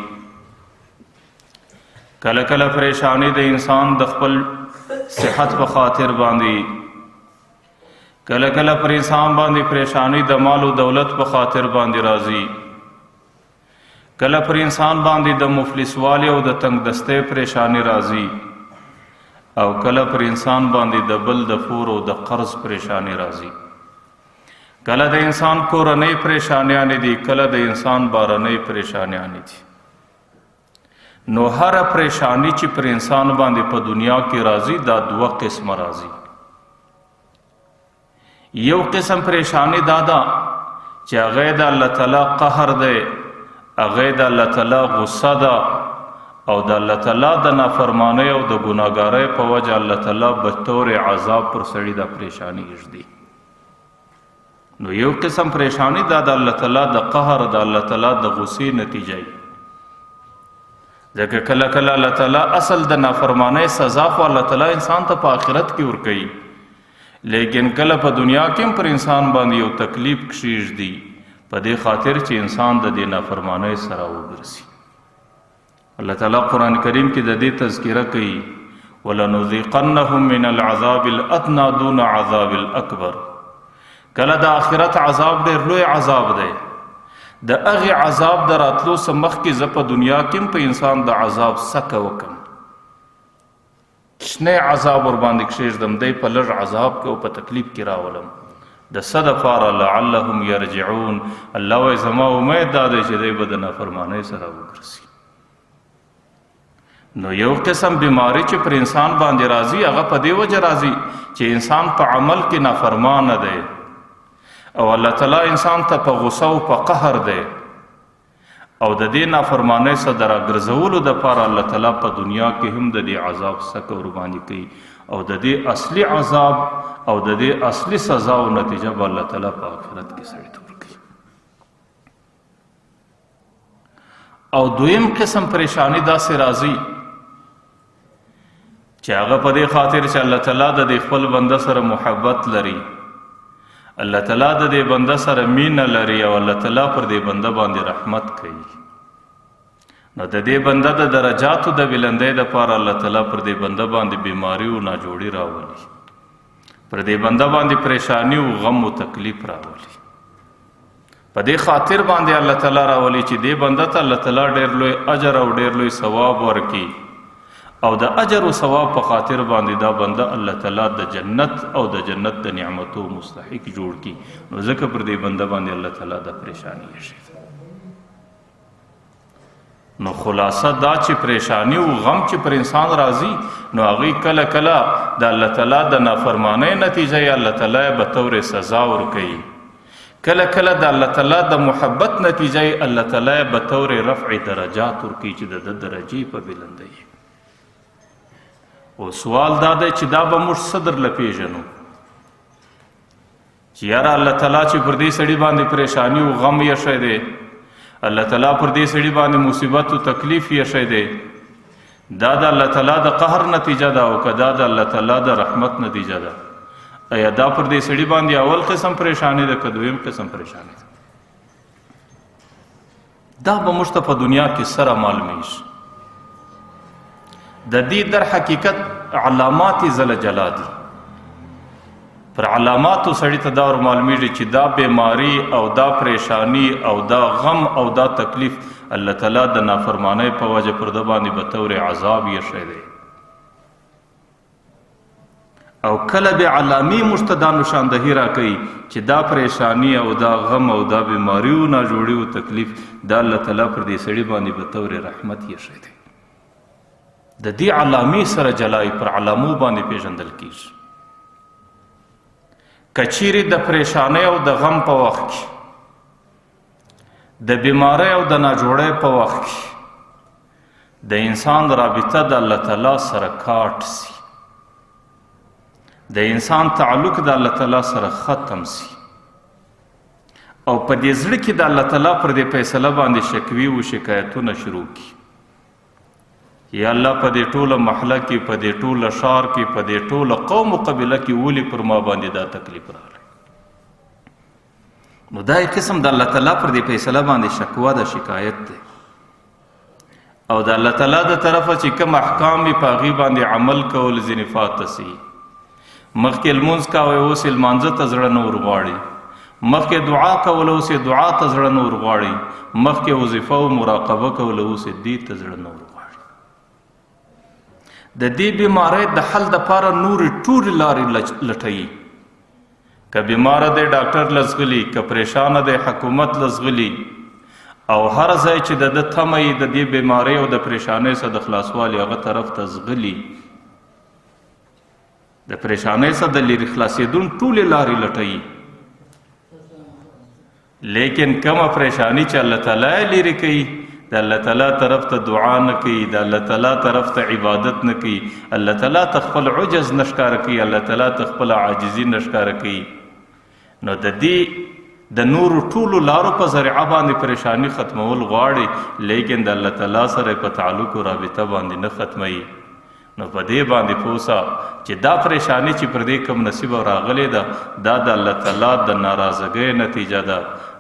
کله کله پریشانی د انسان د خپل صحت په خاطر باندې، کله کله پر انسان باندې پریشانی د مال او دولت په خاطر باندې راځي، کله پر انسان باندې د مفلسوالي او د تنگ دستۍ پریشانی راځي، او کله پر انسان باندې د بل د فور او د قرض پریشانی راځي، کله د انسان کورنۍ پریشانیانې دي، کله د انسان بارنۍ پریشانیانې دي. نو هره پریشانی چې پر انسان باندې په دنیا کې راځي دا دوه قسمه راځي. یو قسم پریشانی دا ده چې هغه د الله تعالی قهر دی، هغه د الله تعالی غصه ده، او د الله تعالی د نافرمانۍ او د ګناهګارۍ په وجه الله تعالی به طور عذاب پر سړي دا پریشانی ږدي. نو یو قسم پریشانی دا د الله تعالی د قهر، د الله تعالی د غصې نتیجه وي. ځکه کله کله الله تعالی اصل د نافرمانۍ سزا خو الله تعالی انسان ته په آخرت کې ورکوي، لیکن کله په دنیا کې هم پر انسان باندې یو تکلیف کښېږدي په دې خاطر چې انسان د دې نافرمانۍ سره وګرځي. الله تعالی قرآن کریم کې د دې تذکره کوي، وَلَنُذِيقَنَّهُمْ مِنَ الْعَذَابِ الْأَدْنَى دُونَ عَذَابِ الْأَكْبَرِ. کله د آخرت عذاب ډېر لوی عذاب دی، د هغې عذاب د راتلو څخه مخکې زه په دنیا کې هم په انسان د عذاب سکه وکم، شنی عذاب ورباندې کښېږدم، دی په لږ عذاب کې او په تکلیف کې راولم د څه دپاره؟ لعلهم یرجعون. الله وایي زما امید دا دی چې دی به د نافرمانۍ سره وګرځي. نو یو قسم بیماری چې پر انسان باندې راځي هغه په دې وجه راځي چې انسان په عمل کې نافرمانه دی او الله تعالی انسان ته په غصه او په قهر دی، او د دې نافرمانۍ څخه د راګرځولو دپاره الله تعالی په دنیا کې هم د دې عذاب سکه ورباندې کوي، او د دې اصلي عذاب او د دې اصلي سزا او نتیجه به الله تعالی په آخرت کې سړي ته ورکوي. او دویم قسم پریشانی داسې راځي چې هغه په دې خاطر چې الله تعالی د دې خپل بنده سره محبت لري، الله تعالی د دې بنده سره مینه لري، او الله تعالی پر دې بنده باندې رحمت کوي. نو د دې بنده د درجاتو د بلندۍ دپاره الله تعالی پر دې بنده باندې بیماري او ناجوړي راولي، پر دې بنده باندې پریشانی او غم او تکلیف راولي. په دې خاطر باندې الله تعالی راولي چې دې بنده ته الله تعالی ډېر لوی اجر او ډېر لوی ثواب ورکړي، او د اجر او ثواب په خاطر باندې دا بنده الله تعالی د جنت او د جنت د نعمتو مستحق جوړ کړي. نو ځکه پر دې بنده باندې الله تعالی د پریشانی شي. نو خلاصه دا چې پریشانی او غم چې پر انسان راځي نو هغې کله کله د الله تعالی د نافرمانۍ نتیجه یې الله تعالی به طور سزا ورکوي، کله کله د الله تعالی د محبت نتیجه یې الله تعالی به طور رفع درجات ورکوي چې د ده درجې په بلندۍ. او سوال دا دی چې دا به موږ څه درله پېژنو چې یاره الله تعالی چې پر دې سړي باندې پریشانی او غم یې دی، الله تعالی پر دې سړي باندې مصیبت او تکلیف یې دی، دا د الله تعالی د قهر نتیجه ده او که دا د الله تعالی د رحمت نتیجه ده؟ ایا دا پر دې سړي باندې اول قسم پریشانی ده که دویم قسم پریشانی ده؟ دا به موږ ته په دنیا کې سره معلومیږي. د دې در حقیقت علامات زله جلا دي. پر علاماتو سړي ته دا ور معلومیږي چې دا بیماری او دا پریشانی او دا غم او دا تکلیف الله تعالی د نافرمانۍ په وجه پر ده باندې به طور عذاب یې ښی دی. او کله به علامې موږ ته دا نشاندهي راکوي چې دا پریشانی او دا غم او دا بیماري او ناجوړي او تکلیف دا الله تعالی پر دې سړي باندې به طور رحمت یې ښی دی. د دې علامې سره جلای پر علامو باندې پیژندل کیږي. که چیرې د پریشانۍ او د غم په وخت کې، د بیمارۍ او د ناجوړۍ په وخت کې د انسان رابطه د الله تعالی سره کاټ سي، د انسان تعلق د الله تعالی سره ختم سي، او په دې زړه کې د الله تعالی پر دې فیصله باندې شکوي او شکایتونه شروع کړي، یا الله په دې ټوله محله کې، په دې ټوله ښار کې، په دې ټوله قوم او قبیله کې ولې پر ما باندې دا تکلیف راغلی؟ نو دا قسم د الله تعالی پر دې فیصله باندې شکوه ده، شکایت دی. او د الله تعالی د طرفه چې کوم احکام وي په هغې باندې عمل کول ځینې فاته سي. مخکې لمونځ کاوه، اوس یې لمانځه ته زړه نه ورغواړي، مخکې دعا کوله، اوس یې دعا ته زړه نه ورغواړي، مخکې وظیفه او مراقبه کوله، اوس یې دې ته زړه نه ورغواړي. د دې بیمارۍ د حل دپاره نورې ټولې لارې لټوي. که بیماره دی ډاکټر له ځغلي، که پریشانه دی حکومت له ځغلي، او هر ځای چې د ده تمه یې د دې بیمارۍ او د پریشانۍ څخه د خلاصوالي هغه طرف ته ځغلي. د پریشانۍ څخه د لیرې خلاصېدون ټولې لارې لټوي، لیکن کومه پریشانی چې الله تعالی یې لیرې کوي، د الله تعالی طرف ته دعا نه کوي، د الله تعالی طرف ته عبادت نه کوي، الله تعالی ته خپل عجز نه ښکاره کوي، الله تعالی ته خپله عاجزي نه ښکاره کوي، نو د دې د نورو ټولو لارو په ذریعه باندې پریشانی ختمول غواړي، لیکن د الله تعالی سره په تعلق او رابطه باندې نه ختموي. نو په دې باندې پوسه چې دا پریشانی چې پر دې کوم نصیب راغلې ده، دا د الله تعالی د ناراضګۍ نتیجه ده.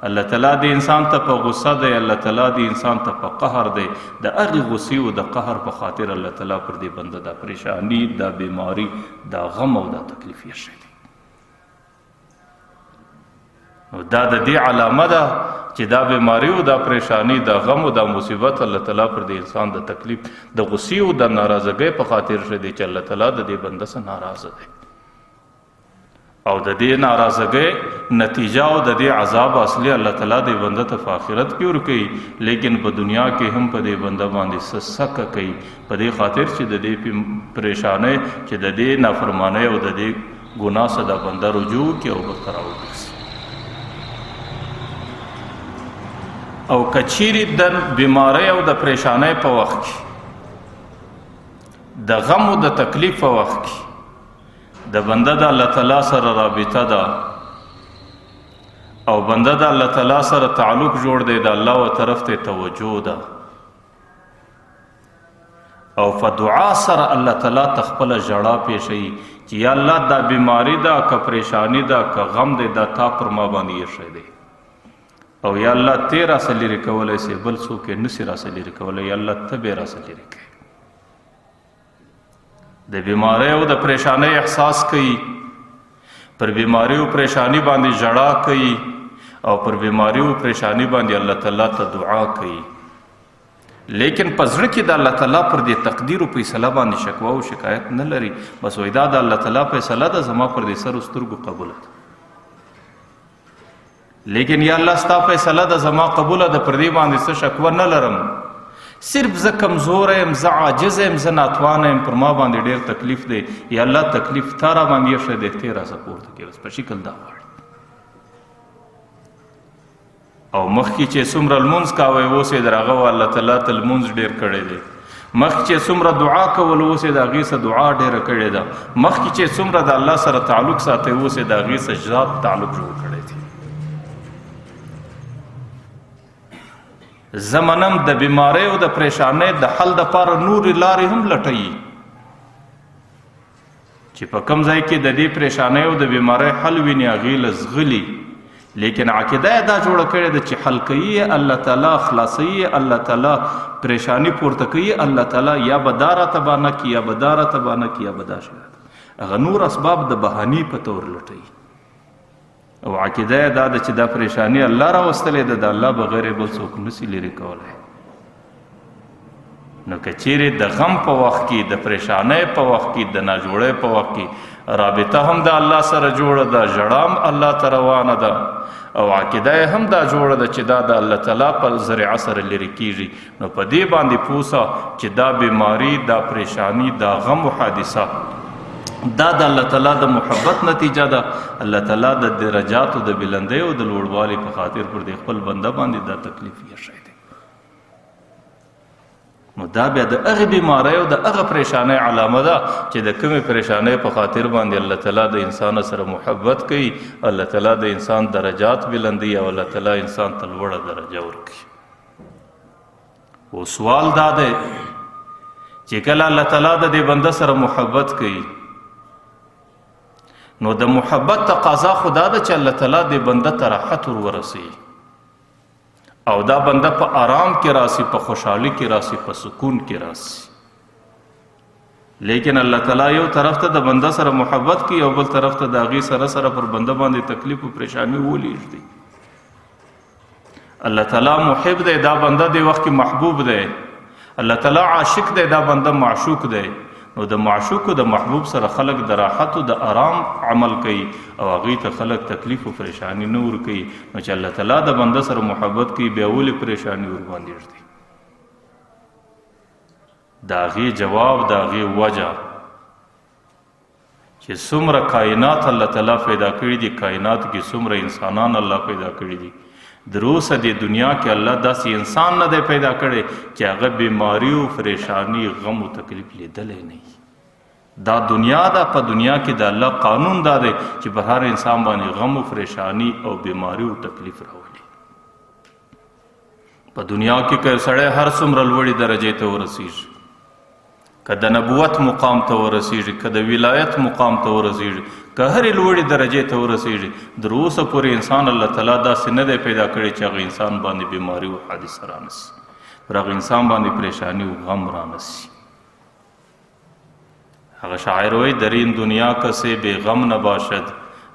الله تعالی د انسان ته په غصه دی، الله تعالی د انسان ته په قهر دی. د هغې غصې او د قهر په خاطر الله تعالی پر دې بنده دا پریشانی، دا بیماری، دا غم او دا تکلیف یې ښی دی. نو دا د دې علامه ده چې دا بیماری او دا پریشانی، دا غم او دا مصیبت الله تعالی پر دې انسان د تکلیف، د غصې او د ناراضګۍ په خاطر ښه دی چې الله تعالی د دې بنده څخه ناراضه دی. او د دې ناراضګۍ نتیجه او د دې عذاب اصلي الله تعالی دې بنده ته په آخرت کې ورکوي، لیکن په دنیا کې هم په دې بنده باندې څه سکه کوي، په دې خاطر چې د دې پریشانۍ، چې د دې نافرمانۍ او د دې ګناه څخه دا بنده رجوع کړي او بېرته راوګرځي. او که چیرې د بیمارۍ او د پریشانۍ په وخت کې، د غم او د تکلیف په وخت کې د بنده د الله تعالی سره رابطه ده او بنده د الله تعالی سره تعلق جوړ دی، د الله و طرف ته توجه ده، او په دعا سره الله تعالی ته خپله ژړا پېښوي چې یا الله دا بیماری ده، که پریشانی ده، که غم دی، دا تا پر ما باندې ایښی دی، او یا الله ته راسه لیرې کولی سې، بل څوک یې نسي راسه لیرې کولی، یا الله ته به یې راسه لیرې کوې. د بیمارۍ او د پریشانۍ احساس کوي، پر بیماری او پریشانی باندې ژړا کوي، او پر بیماری او پریشانی باندې الله تعالی ته دعا کوي، لیکن په زړه کې د الله تعالی پر دې تقدیر او فیصله باندې شکوه او شکایت نه لري. بس وایي دا د الله تعالی فیصله ده، زما پر دې سر او سترګو قبوله ده، لیکن یا الله ستا فیصله ده، زما قبوله ده، پر دې باندې څه شکوه نه لرم، صرف زه کمزوری یم، زه عاجز یم، زه ناتوانه یم، پر ما باندې ډېر تکلیف دی، یا الله تکلیف تا را باندې ایښی دی، ته یې راڅخه پورته کړې. بس په شکل دا غواړي. او مخکې چې څومره لمونځ کاوه اوس یې در هغه الله تعالی ته لمونځ ډېر کړی دی، مخکې چې څومره دعا کوله اوس یې د هغې څخه دعا ډېره کړې ده، مخکې چې څومره د الله سره تعلق ساتی اوس یې د هغې څخه ذات تعلق جوړ کړی دی. زه منم د بیمارۍ او د پریشانۍ د حل دپاره نورې لارې هم لټوي چې په کوم ځای کې د دې پریشانۍ او د بیمارۍ حل ویني هغې له ځغلي، لیکن عقیده یې دا جوړه کړې ده چې حل کوي یې الله تعالی، خلاصوي یې الله تعالی، پریشاني پورته کوي الله تعالی، یا به دا راته بانه کړي، یا به دا راته بانه کړي، یا به دا شی راته. هغه نور اسباب د بهانې په طور لټوي، او عقیده یې دا ده چې دا پریشاني الله راوستلې ده، د الله بغیر یې بل څوک نسي لیرې کولی. نو که چیرې د غم په وخت کې، د پریشانۍ په وخت کې، د ناجوړۍ په وخت کې رابطه هم د الله سره جوړه ده، ژړا هم الله ته روانه ده، او عقیده یې هم دا جوړه ده چې دا د الله تعالی په ذریعه سره لرې کیږي، نو په دې باندې پوسه چې دا بیماری، دا پریشانی، دا غم او حادثه دا د الله تعالی د محبت نتیجه ده. الله تعالی د درجاتو د بلندۍ او د لوړوالي په خاطر پر دې خپل بنده باندې دا تکلیف یې شی دی. نو دا بیا د هغې بیمارۍ او د هغه پریشانۍ علامه ده چې د کومې پریشانۍ په خاطر باندې الله تعالی د انسان سره محبت کوي، الله تعالی د انسان درجات بلندوي او الله تعالی انسان ته لوړه درجه ورکوي. او سوال دا دی چې کله الله تعالی د دې بنده سره محبت کوي، نو د محبت تقاضا خو دا ده چې الله تعالی دې بنده ته راحت ور ورسوي او دا بنده په آرام کې راسي، په خوشحالي کې راسي، په سکون کې راسي. لیکن الله تعالی یو طرف ته د بنده سره محبت کوي او بل طرف ته د هغې سره سره پر بنده باندې تکلیف او پریشانی ولیږدي. الله تعالی محب دی، دا بنده دی وخت کې محبوب دی. الله تعالی عاشق دی، دا بنده معشوق دی. نو د معشوق او د محبوب سره خلق د راحت او د آرام عمل کوي او هغې ته خلق تکلیف او پریشانی نه ورکوي. نو چې الله تعالی د بنده سره محبت کوي، بیا ولې پریشانی ورباندې ږدي؟ د هغې جواب، د هغې وجه چې څومره کائنات الله تعالی پیدا کړي دي، کائنات کې څومره انسانان الله پیدا کړي دي، در اوسه دې دنیا کې الله داسې انسان نه دی پیدا کړی چې هغه بیماری او پریشانی، غم او تکلیف لیدلی نه وي. دا دنیا ده، په دنیا کې د الله قانون دا دی چې پر هر انسان باندې غم او پریشانی او بیماری او تکلیف راولي. په دنیا کې که یو سړی هر څومره لوړې درجې ته ورسیږي، که د نبوت مقام ته ورسیږي، که د ولایت مقام ته ورسیږي، که هرې لوړې درجې ته ورسیږي، در اوسه پورې انسان الله تعالی داسې نه دی پیدا کړی چې هغه انسان باندې بیماري او حادثه رانسي، پر هغه انسان باندې پریشانی او غم رانسي. هغه شاعر وایي: در این دنیا کسې بې غم نه باشد،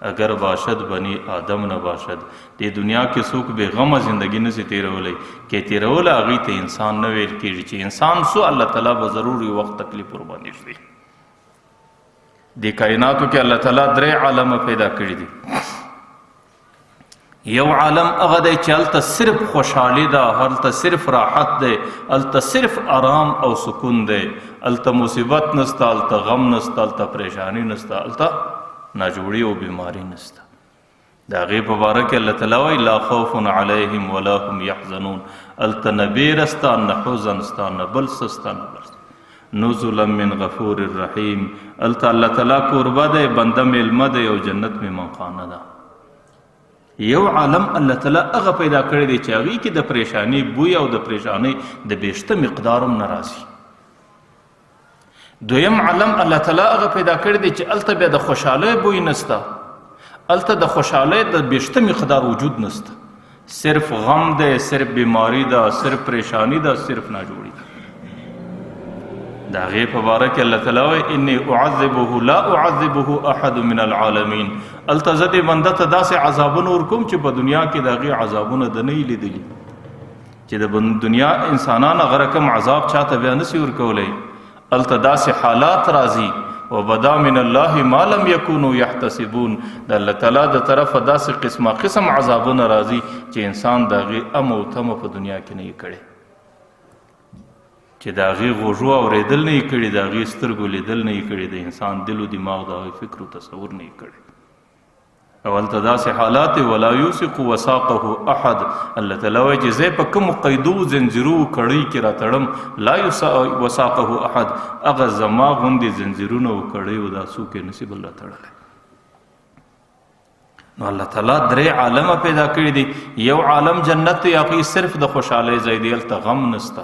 اگر باشد بني آدم نه باشد. دې دنیا کې څوک بې غمه زندگی نسی تیرولی، که تیروله هغې ته انسان نه ویل کېږي. چې انسان سو، الله تعالی به ضرور یو وخت تکلیف ورباندې ږدي. دې کائناتو کې الله تعالی درې عالمه پیدا کړي دي. یو عالم هغه دی چې هلته صرف خوشحالي ده، هلته صرف راحت دی، هلته صرف آرام او سکون دی، هلته مصیبت نسته، هلته غم نسته، هلته پریشانی نسته، هلته ناجوړي او بیماری نسته. د هغې په باره کې الله تعالی وایي: لا خوف علیهم ولا هم یحزنون. هلته نه بیره سته، نه حزن سته، نه بل څه سته، نه بل څه. نزلا من غفور الرحیم. هلته الله تعالی کوربه دی، بنده میلمه دی او جنت میمانخانه ده. یو عالم الله تعالی هغه پیدا کړی دی چې هغې کې د پریشانی بوی او د پریشانۍ د بیشته مقدار هم نه راځي. دویم عالم الله تعالی هغه پیدا کړی دی چې هلته بیا د خوشحالۍ بوی نسته، هلته د خوشحالۍ د بیشته مقدار وجود نسته، صرف غم دی، صرف بیماری ده، صرف پریشانی ده، صرف ناجوړي ده. د هغې په باره کې الله تعالی وایي: انی اعذبه لا اعذبه احد من العالمین. هلته زه دې بنده ته داسې عذابونه ورکوم چې په دنیا کې د هغې عذابونه د نه یې لیدلي، چې د دنیا انسانان هغه رقم عذاب چاته بیا نسي ورکولی. هلته داسې حالات راځي، وبدا من الله ما لم یکونوا یحتسبون. د الله تعالی د طرفه داسې قسمه قسم عذابونه راځي چې انسان د هغې ام او تمه په دنیا کې نه یې کړې، چې د هغې غوږو اورېدل نه یې کړي، د هغې سترګو لیدل نه یې کړي، د انسان دل و دماغ د هغې فکر و تصور نه یې کړی. او هلته داسې حالات ولا یوثق وثاقه احد. الله تعالی وایي چې زه په کومو قیدو زنځیرو کړۍ کې راتړم، لا وثاقه احد، هغه زما غوندې زنځیرونه او کړۍ او دا څوک یې نسي بل راتړلی. نو الله تعالی درې عالمه پیدا کړي دي. یو عالم جنت دی، هغې صرف د خوشحالۍ ځای دی، هلته غم نسته.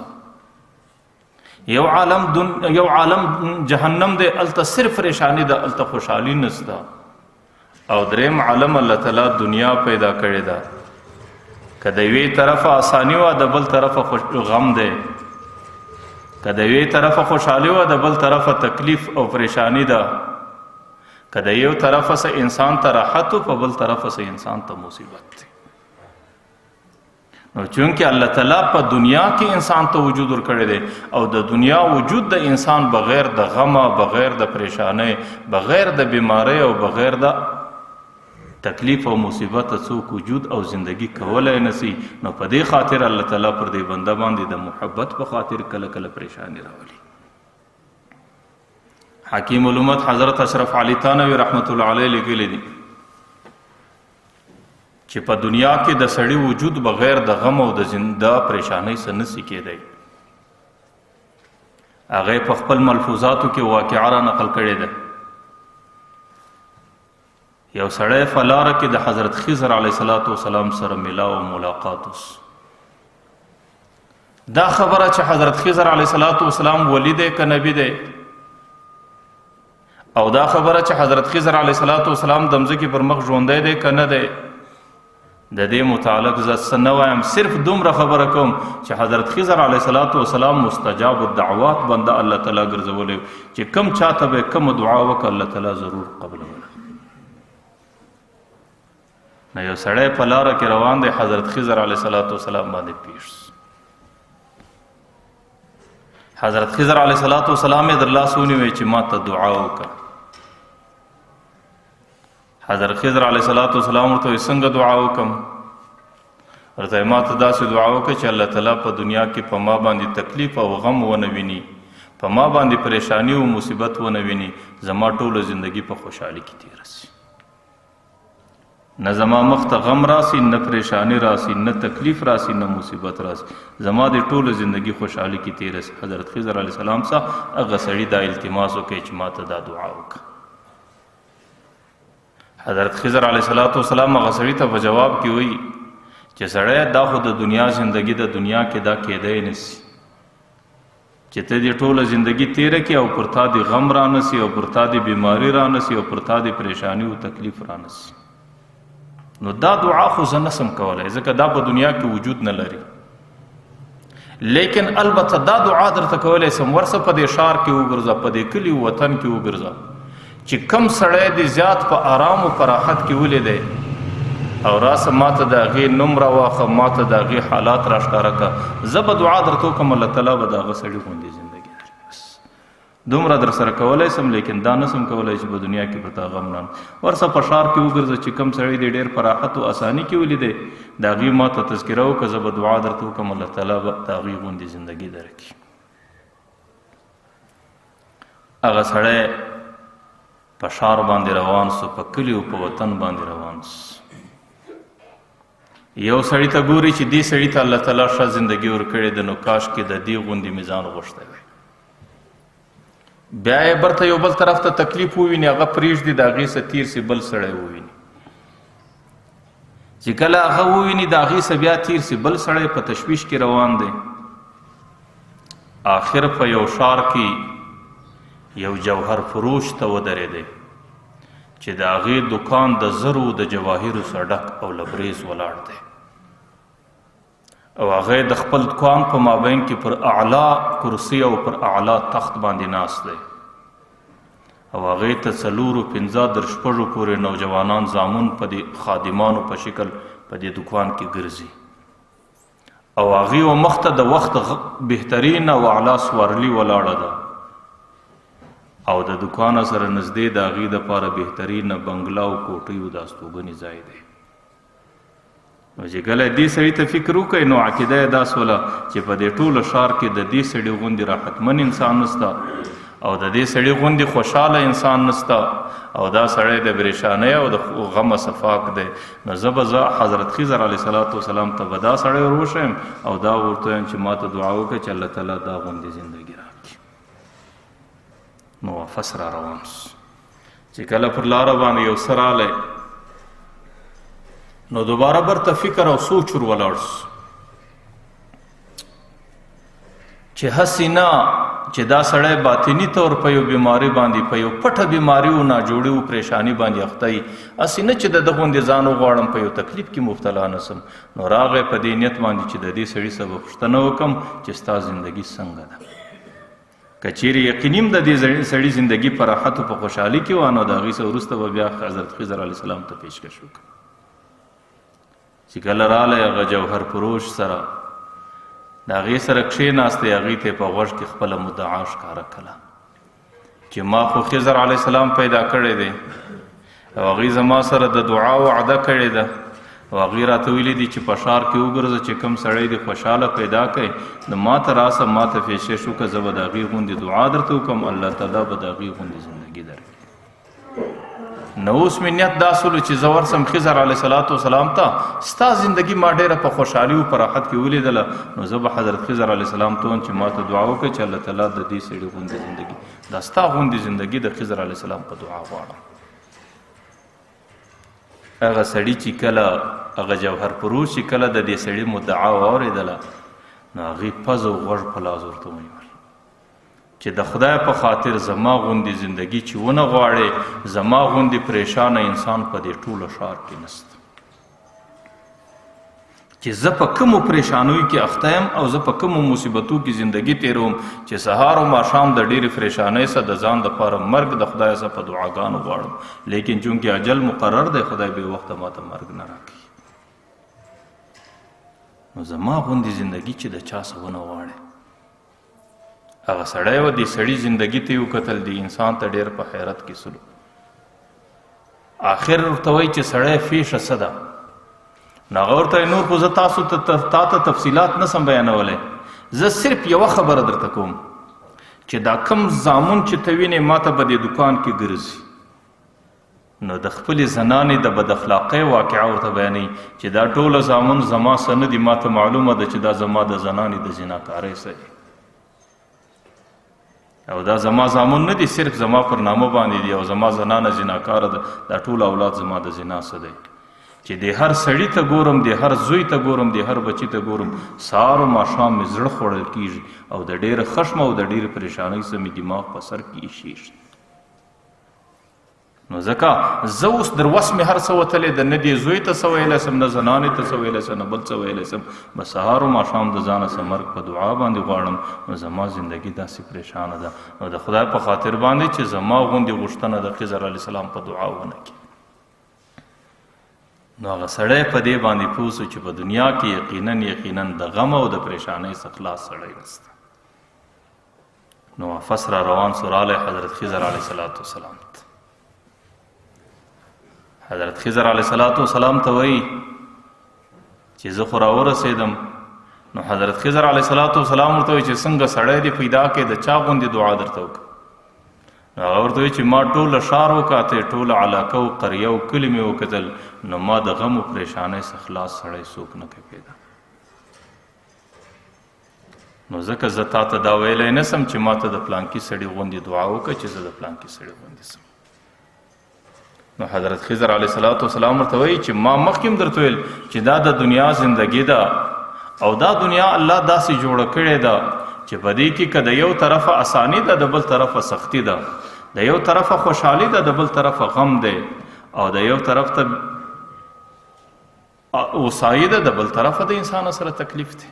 یو عالم جهنم دی، هلته صرف پریشانی ده، هلته خوشحالي نسته. او دریم عالم الله تعالی دنیا پیدا کړې ده، که د یوې طرفه آسانی وه، د بل طرفه غم دی، که د یوې طرفه خوشحالي وه، د بل طرفه تکلیف او پریشانی ده، که د یو طرفه څه انسان ته راحت و، په بل طرفه څه انسان ته مصیبت دی. نو چونکه الله تعالی په دنیا کې انسان ته وجود ورکړی دی او د دنیا وجود د انسان بغیر د غمه، بغیر د پریشانۍ، بغیر د بیمارۍ او بغیر د تکلیف او مصیبت څوک وجود او زندگی کولای نسی. نو په دې خاطر الله تعالی پر دې بنده باندې د محبت په خاطر کله کله پریشانی راولي. حکیم الامت حضرت اشرف علي تانوي رحمت الله علیه لیکلی دي چې په دنیا کې د سړي وجود بغیر د غم او د زنده پریشانۍ څخه نسی کېدی. هغه په خپل ملفوظاتو کې واقعه را نقل کړې ده. یو سړی په لاره کې د حضرت خضر علیه الصلاة والسلام سره ملا او ملاقات وس. دا خبره چې حضرت خضر علیه الصلاة والسلام ولی دی که نبی دی، او دا خبره چې حضرت خضر علیه الصلاة والسلام د مځکې پر مخ ژوندی دی که نه دی، د دې متعلق زه څه نه وایم، صرف دومره خبره کوم چې حضرت خضر علیه الصلاة والسلام مستجاب الدعوات بنده الله تعالی ګرځولی چې کم چاته به کومه دعا وکړه الله تعالی ضرور قبلوله. نو یو سړی په لاره کې روان دی، حضرت خضر علیه الصلاة والسلام باندې پیښ شو. حضرت خضر علیه الصلاة والسلام یې در لاس ونیوی چې ما ته دعا وکړه. حضرت خضر علیه الصلاة والسلام ورته وایي څنګه دعا وکړم؟ ورته وایي ما ته داسې دعا وکړه چې الله تعالی په دنیا کې په ما باندې تکلیف او غم ونه ویني، په ما باندې پریشانی او مصیبت ونه ویني، زما ټوله زندگی په خوشحالي کې تېره سي، نه زما مخ ته غم راسي، نه پریشانی راسي، نه تکلیف راسي، نه مصیبت راسي، زما د ټوله زندگی خوشحالي کې تېره سي. حضرت خضر علیه السلام څخه هغه سړي دا التماس وکړي چې ما ته دا دعا وکړه. حضرت خضر علیه الصلاة والسلام هغه سړي ته په جواب کې وایي چې سړی دا خو د دنیا زندگی د دنیا کې دا کېدی نه سي چې ته دې ټوله زندگی تېره کړې او پر تا دې غم رانه سي او پر تا دې بیماري رانه سي او پر تا دې پریشانی او تکلیف رانه سي. نو دا دعا خو زه نه سم کولی ځکه دا په دنیا کې وجود نه لري، لیکن البته دا دعا درته کولی سم، ورسه په دې ښار کې وګرځه، په دې کلي وطن کې وګرځه چې کم سړی دې زیات په آرام او په راحت کې ولیدی او راسه ما ته د هغې نوم راواخه، ما ته د هغې حالات راښکاره کړه، زه به دعا درته وکړم، الله تعالی به د هغه سړي غوندې زندګي درکړي. بس دومره در سره کولی سم، لیکن دا نه سم کولی چې په دنیا کې پر تا غم نه. ورسه په ښار کې وګرځه چې کم سړی دې ډېر په راحت او اساني کې ولیدی، د هغې ما ته تذکره وکړه، زه به دعا درته وکړم، الله تعالی به د هغې غوندې زندګي درکړي. هغه سړی په ښار باندې روان سو، په کلي او په وطن باندې روان سو. یو سړي ته ګوري چې دې سړي ته الله تعالی ښه زندګي ورکړې ده، نو کاش کې د دې غوندې مې ځان غوښتی وای. بیا یې برته یو بل طرف ته تکلیف وویني، هغه پرېږدي، د هغې څه تېر سي بل سړی وویني. چې کله هغه وویني د هغې څه بیا تېر سي بل سړی په تشویش کې روان دی. آخر په یو ښار کې یو جوهر فروش ته ودرېدی چې د هغې دکان د زرو د جواهرو څخه ډک او لبریز ولاړ دی، او هغه د خپل دکان په مابین کې پر اعلی کرسي او پر اعلی تخت باندې ناست دی، او هغې ته څلورو پنځه در شپږو پورې نوجوانان زامن په دې خادمانو په شکل په دې دکان کې ګرځي، او هغې و مخته د وخت بهترین او اعلی سوارلي ولاړه ده، او د دکان سره نږدې د هغې دپاره بهترینه بنګله او کوټیو د استوګنې ځای دی. نو چې کله دې سړي ته فکر وکړئ نو عقیده یې دا سوله چې په دې ټوله ښار کې د دې سړي غوندې راحتمن انسان نسته، او د دې سړي غوندې خوشحاله انسان نسته، او دا سړی د پریشانۍ او د غمه صفاک دی. نو زه به زه حضرت خضر علیه الصلاة والسلام ته به دا سړی ور وښیم او دا ورته وایم چې ما ته دعا وکړه چې الله تعالی دا غوندې زندګي راکړي. نو واپس را روان سو. چې کله پر لاره باندې یو څه راغلی نو دوباره برته فکر او سوچ ور ولاړ سو چې هسې نه چې دا سړی باطني طور په یو بیماري باندې، په یو پټه بیماري او ناجوړي او پریشانی باندې اخته وي، هسې نه چې د ده غوندې ځان وغواړم په یو تکلیف کې مبتلا نه سم. نو راغی په دې نیت باندې چې د دې سړي څخه به پوښتنه وکړم چې ستا زندګي څنګه ده. که چیرې یقیني هم د دې سړي زندګي په راحت او په خوشحالي کې وه، نو د هغې څخه وروسته به بیا حضرت خضر علیه السلام ته پیشکش وکړم. چې کله رالی هغه جوهر فروش سره د هغې سره کښېناستی، هغې ته یې په غوږ کې خپله مدعا ښکاره کړه چې ما خو خضر علیه السلام پیدا کړی دی او هغې زما سره د دعا وعده کړې ده او هغې راته ویلي دي چې په ښار کې وګرځه چې کوم سړی دې خوشحاله پیدا کړي نو ما ته راسه، ما ته فیشش وکړه، زه به د هغې غوندې دعا درته وکړم، الله تعالی به د هغې غوندې زندګي درکړي. نو اوس مې نیت دا سولو چې زه ورسم خضر علیه الصلاة والسلام ته، ستا زندګي ما ډېره په خوشحالي او په راحت کې ولیدله، نو زه به حضرت خضر علیه السلام ته وایم چې ما ته دعا وکړه چې الله تعالی د دې سړي غوندې زندګي، دا ستا غوندې زندګي د خضر علیه السلام په دعا غواړم. هغه سړي چې کله هغه جوهر فروش چې کله د دې سړي مدعا واورېدله نو هغې پزه او غوږ په لاس ورته ونیول چې د خدای په خاطر زما غوندې زندګي چې ونه غواړې، زما غوندې پریشانه انسان په دې ټوله ښار کې نشته. چې زه په کومو پریشانیو کې اخته یم او زه په کومو مصیبتو کې زندګي تېروم چې سهار او ماښام د ډېرې پریشانۍ سره د ځان دپاره مرګ د خدای سره په دعاګانو غواړم، لیکن چونکې اجل مقرر دی خدای بې وخته ماته مرګ نه راکوي. نو زما غوندې زندګي چې د چا څه ونه غواړي. هغه سړی و، دې سړي زندګي ته یې وکتل، دې انسان ته ډېر په حیرت کې سلو. آخر ورته وایي چې سړی فیشه څه ده؟ نو هغه ورته وایي نور خو زه تاسو ته تا ته تفصیلات نه سم بیانولی، زه صرف یوه خبره درته کوم چې دا کم زامن چې ته وینې ما ته په دې دکان کې ګرځي. نو د خپلې زنانې د بد اخلاقۍ واقعه ورته بیانوي چې دا ټوله زامن زما څه نه دي، ما ته معلومه ده چې دا زما د زنانې د زناکارۍ څه دي او دا زما زامن نه دي، صرف زما پر نامه باندې دي او زما زنانه زناکاره ده، دا ټول اولاد زما د زنا څه دی. چې د هر سړي ته ګورم، د هر زوی ته ګورم، د هر بچي ته ګورم، سهار او ماښام مې زړه خوړل کېږي او د ډېر خشم او د ډېرې پریشانۍ څخه مې دماغ په سر کې ایشېږي. نو ځکه زه اوس در وس مې هر څه وتلی ده، نه دې زوی ته څه ویلی سم، نه زنانې ته څه ویلی سم، نه بل څه ویلی سم، بس سهار او ماښام د ځانه څه مرګ په دعا باندې غواړم. نو زما زندګي داسې پریشانه ده، نو د خدای په خاطر باندې چې زما غوندې غوښتنه د خضر علیه السلام په دعا ونه کړي. نو هغه سړی په دې باندې پوه سو چې په دنیا کې یقینا یقینا د غم او د پریشانۍ څخه خلاص سړی نسته. نو واپس را روان سو، راغلی حضرت خضر علیه الصلاة والسلام ته. حضرت خضر علیه الصلاة والسلام ته وایي چې زه خو راورسېدم. نو حضرت خضر علیه الصلاة والسلام ورته وایي چې څنګه سړی دې پیدا کړې، د چا غوندې دعا درته وکړه؟ نو هغه ورته وایي چې ما ټوله ښار وکاته، ټوله علاقه او قریه او کلي مې وکتل، نو ما د غم او پریشانۍ څخه خلاص سړی څوک نه کوي پیدا. نو ځکه زه تا ته دا ویلی نه سم چې ما ته د پلانکي سړي غوندې دعا وکړه چې زه د پلانکي سړي غوندې سم. نو حضرت خضر علیه الصلاة والسلام ورته وایي چې ما مخکې هم درته ویل چې دا د دنیا زندګي ده او دا دنیا الله داسې جوړه کړې ده چې په دې کې که د یو طرفه اساني ده د بل طرفه سختي ده، د یو طرفه خوشحالي ده د بل طرفه غم دی، او د یو طرف ته اوسایي ده د بل طرفه د انسان سره تکلیف دی.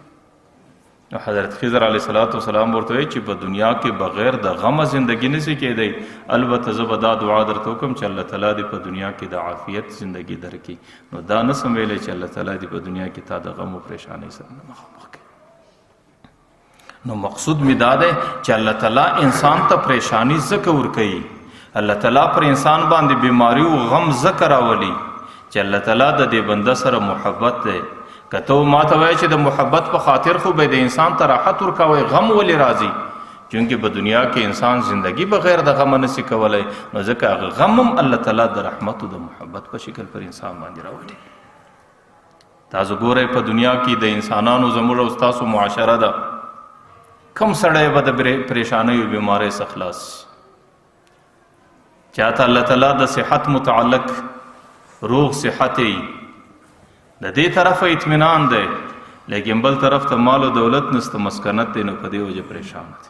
نو حضرت خضر علیه الصلاة والسلام ورته وایي چې په دنیا کې بغیر د غمه زندګي نشي کېدی، البته زه به دا دعا درته وکړم چې الله تعالی دې په دنیا کې د عافیت زندګي درکړي. نو دا نه سم ویلی چې الله تعالی دې په دنیا کې تا د غم او پریشانۍ سره نه مخامخ کړي. نو مقصود مې دا دی چې الله تعالی انسان ته پریشانی ځکه ورکوي، الله تعالی پر انسان باندې بیماری او غم ځکه راولي چې الله تعالی د دې بنده سره محبت دی. که ته ما ته وایې چې د محبت په خاطر خو به د انسان ته راحت ورکوی، غم ولې راځي؟ چونکې په دنیا کې انسان زندگی بغیر د غمه نسي کولی، نو ځکه هغه غم هم الله تعالی د رحمت او د محبت په شکل پر انسان باندې راولي. تاسو ګورئ په دنیا کې د انسانانو زموږ او ستاسو معاشره ده، کم سړی به د پریشانۍ او بیمارۍ څخه خلاص شي؟ چاته الله تعالی د صحت متعلق روغ صحت یې د دې طرفه اطمینان دی، لیکن بل طرف ته مال او دولت نشته، مسکنت دی، نو په دې وجه پریشان دی.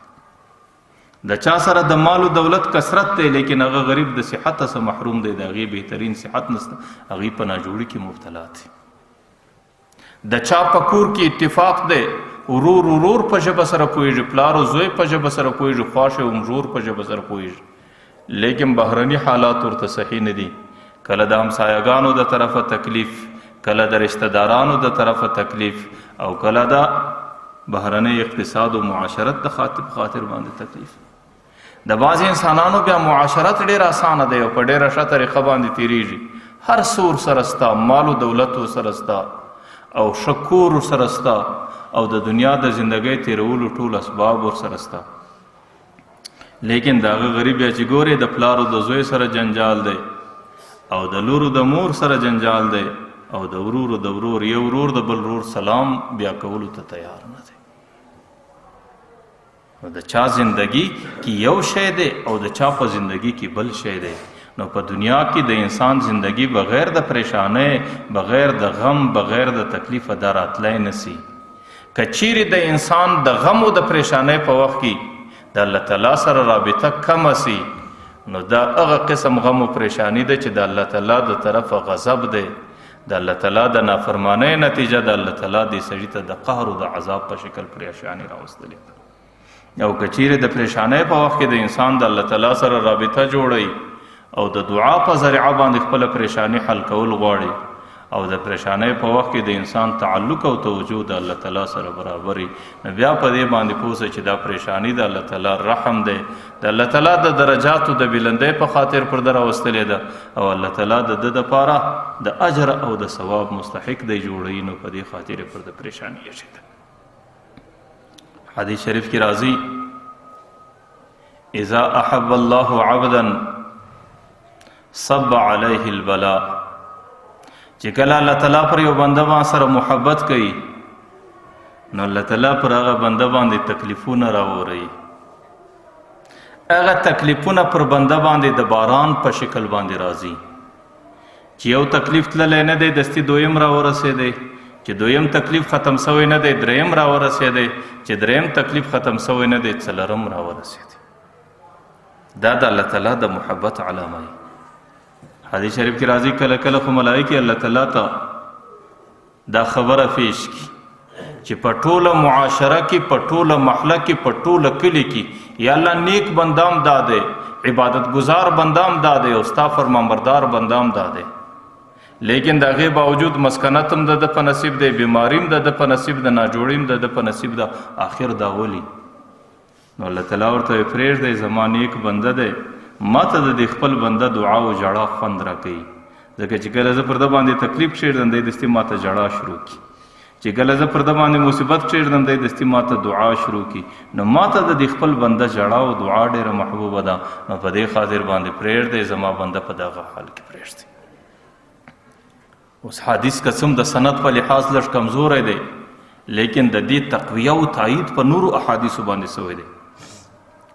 د چا سره د مال او دولت کثرت دی، لیکن هغه غریب د صحت څخه محروم دی، د هغې بهترین صحت نشته، هغې په ناجوړي کې مبتلا دی. د چا په کور کې اتفاق دی، ورور ورور په ژبه سره پوهېږي، پلار او زوی په ژبه سره پوهېږي، خواښې او مزور په ژبه سره پوهېږي، لیکن بهرني حالات ورته صحیح نه دي. کله د همسایهګانو د طرفه تکلیف، کله د رشتہ دارانو د طرفه تکلیف، او کله د بهرنی اقتصاد او معاشرت د خاطر باندې تکلیف. د بعضې انسانانو بیا معاشرت ډېر اسانه دی او په ډېره ښه طریقه باندې تېرېږي، هر څه ورسره سته، مال و دولت ورسره سته او ښه کور ورسره سته او د دنیا د زندګۍ تېرولو ټول اسباب ورسره سته، لیکن د هغه غریب بیا چې ګورې د پلار او د زوی سره جنجال دی او د لور او د مور سره جنجال دی او د ورور او د ورور، یو ورور د بل ورور سلام بیا کولو ته تیار نه دی. نو د چا زندگی کې یو شی دی او د چا په زندگی کې بل شی دی. نو په دنیا کې د انسان زندگی بغیر د پریشانۍ، بغیر د غم، بغیر د تکلیفه دا راتلی نسی. که چیرې د انسان د غم او د پریشانۍ په وخت کې د الله تعالی سره رابطه کمه سي، نو دا هغه قسم غم او پریشانی ده چې د الله تعالی د طرفه غضب دی، د الله تعالی د نافرمانۍ نتیجه د الله تعالی دې سړي ته د قهر او د عذاب په شکل پریشانی راوستلې. او که چیرې د پریشانۍ په وخت کې د انسان د الله تعالی سره رابطه جوړوي او د دعا په ذریعه باندې خپله پریشانی حل کول غواړي او د پریشانۍ په وخت کې د انسان تعلق او توجه د الله تعالی سره برابري، نو بیا په دې باندې پوه سه چې دا پریشانی د الله تعالی رحم دی، د الله تعالی د درجاتو د بلندۍ په خاطر پر ده راوستلې ده او الله تعالی د ده دپاره د اجر او د ثواب مستحق دی جوړوي، نو په دې خاطر یې پر ده پریشاني ایښې ده. حدیث شریف کې راځي اذا احب الله عبدا صب علیه البلاء، چې کله الله تعالی پر یو بنده باندې سره محبت کوي نو الله تعالی پر هغه بنده باندې تکلیفونه راوروي. هغه تکلیفونه پر بنده باندې د باران په شکل باندې راځي، چې یو تکلیف تللی نه دی دستي دویم راورسېدی، چې دویم تکلیف ختم سوی نه دی دریم راورسېدی، چې دریم تکلیف ختم سوی نه دی څلورم راورسېدی. دا د الله تعالی د محبت علامه دی. حدیث شریف کې راځي کله کله خو ملایکې الله تعالی ته دا خبره پیش کی چې په ټوله معاشره کې، په ټوله محله کې، په ټوله کلي کې یا الله نیک بندام دا دی، عبادت گزار بندام دا دی او ستا فرمانبردار بندام دا دی، لیکن د هغې باوجود مسکنت هم د ده په نصیب دی، بیماري هم د ده په نصیب ده، ناجوړي هم د ده په نصیب ده، آخر دا ولي؟ نو الله تعالی ورته وایي پرېږدی، زما نیک بنده دی، ما ته د دې خپل بنده دعا او ژړا خوند راکوي، ځکه چې کله زه پر ده باندې تکلیف کښېږدم دی دستي ما ته ژړا شروع کړي، چې کله زه پر ده باندې مصیبت کښېږدم دی دستي ما ته دعا شروع کړي، نو ما ته د دې خپل بنده ژړا او دعا ډېره محبوبه ده، نو په دې خاطر باندې پرېږدی زما بنده په دغه حال کې پرېږدی. اوس حدیث که څه هم د سند په لحاظ لږ کمزوری دی، لیکن د دې تقویه او تایید په نورو احادیثو باندې سوی دی.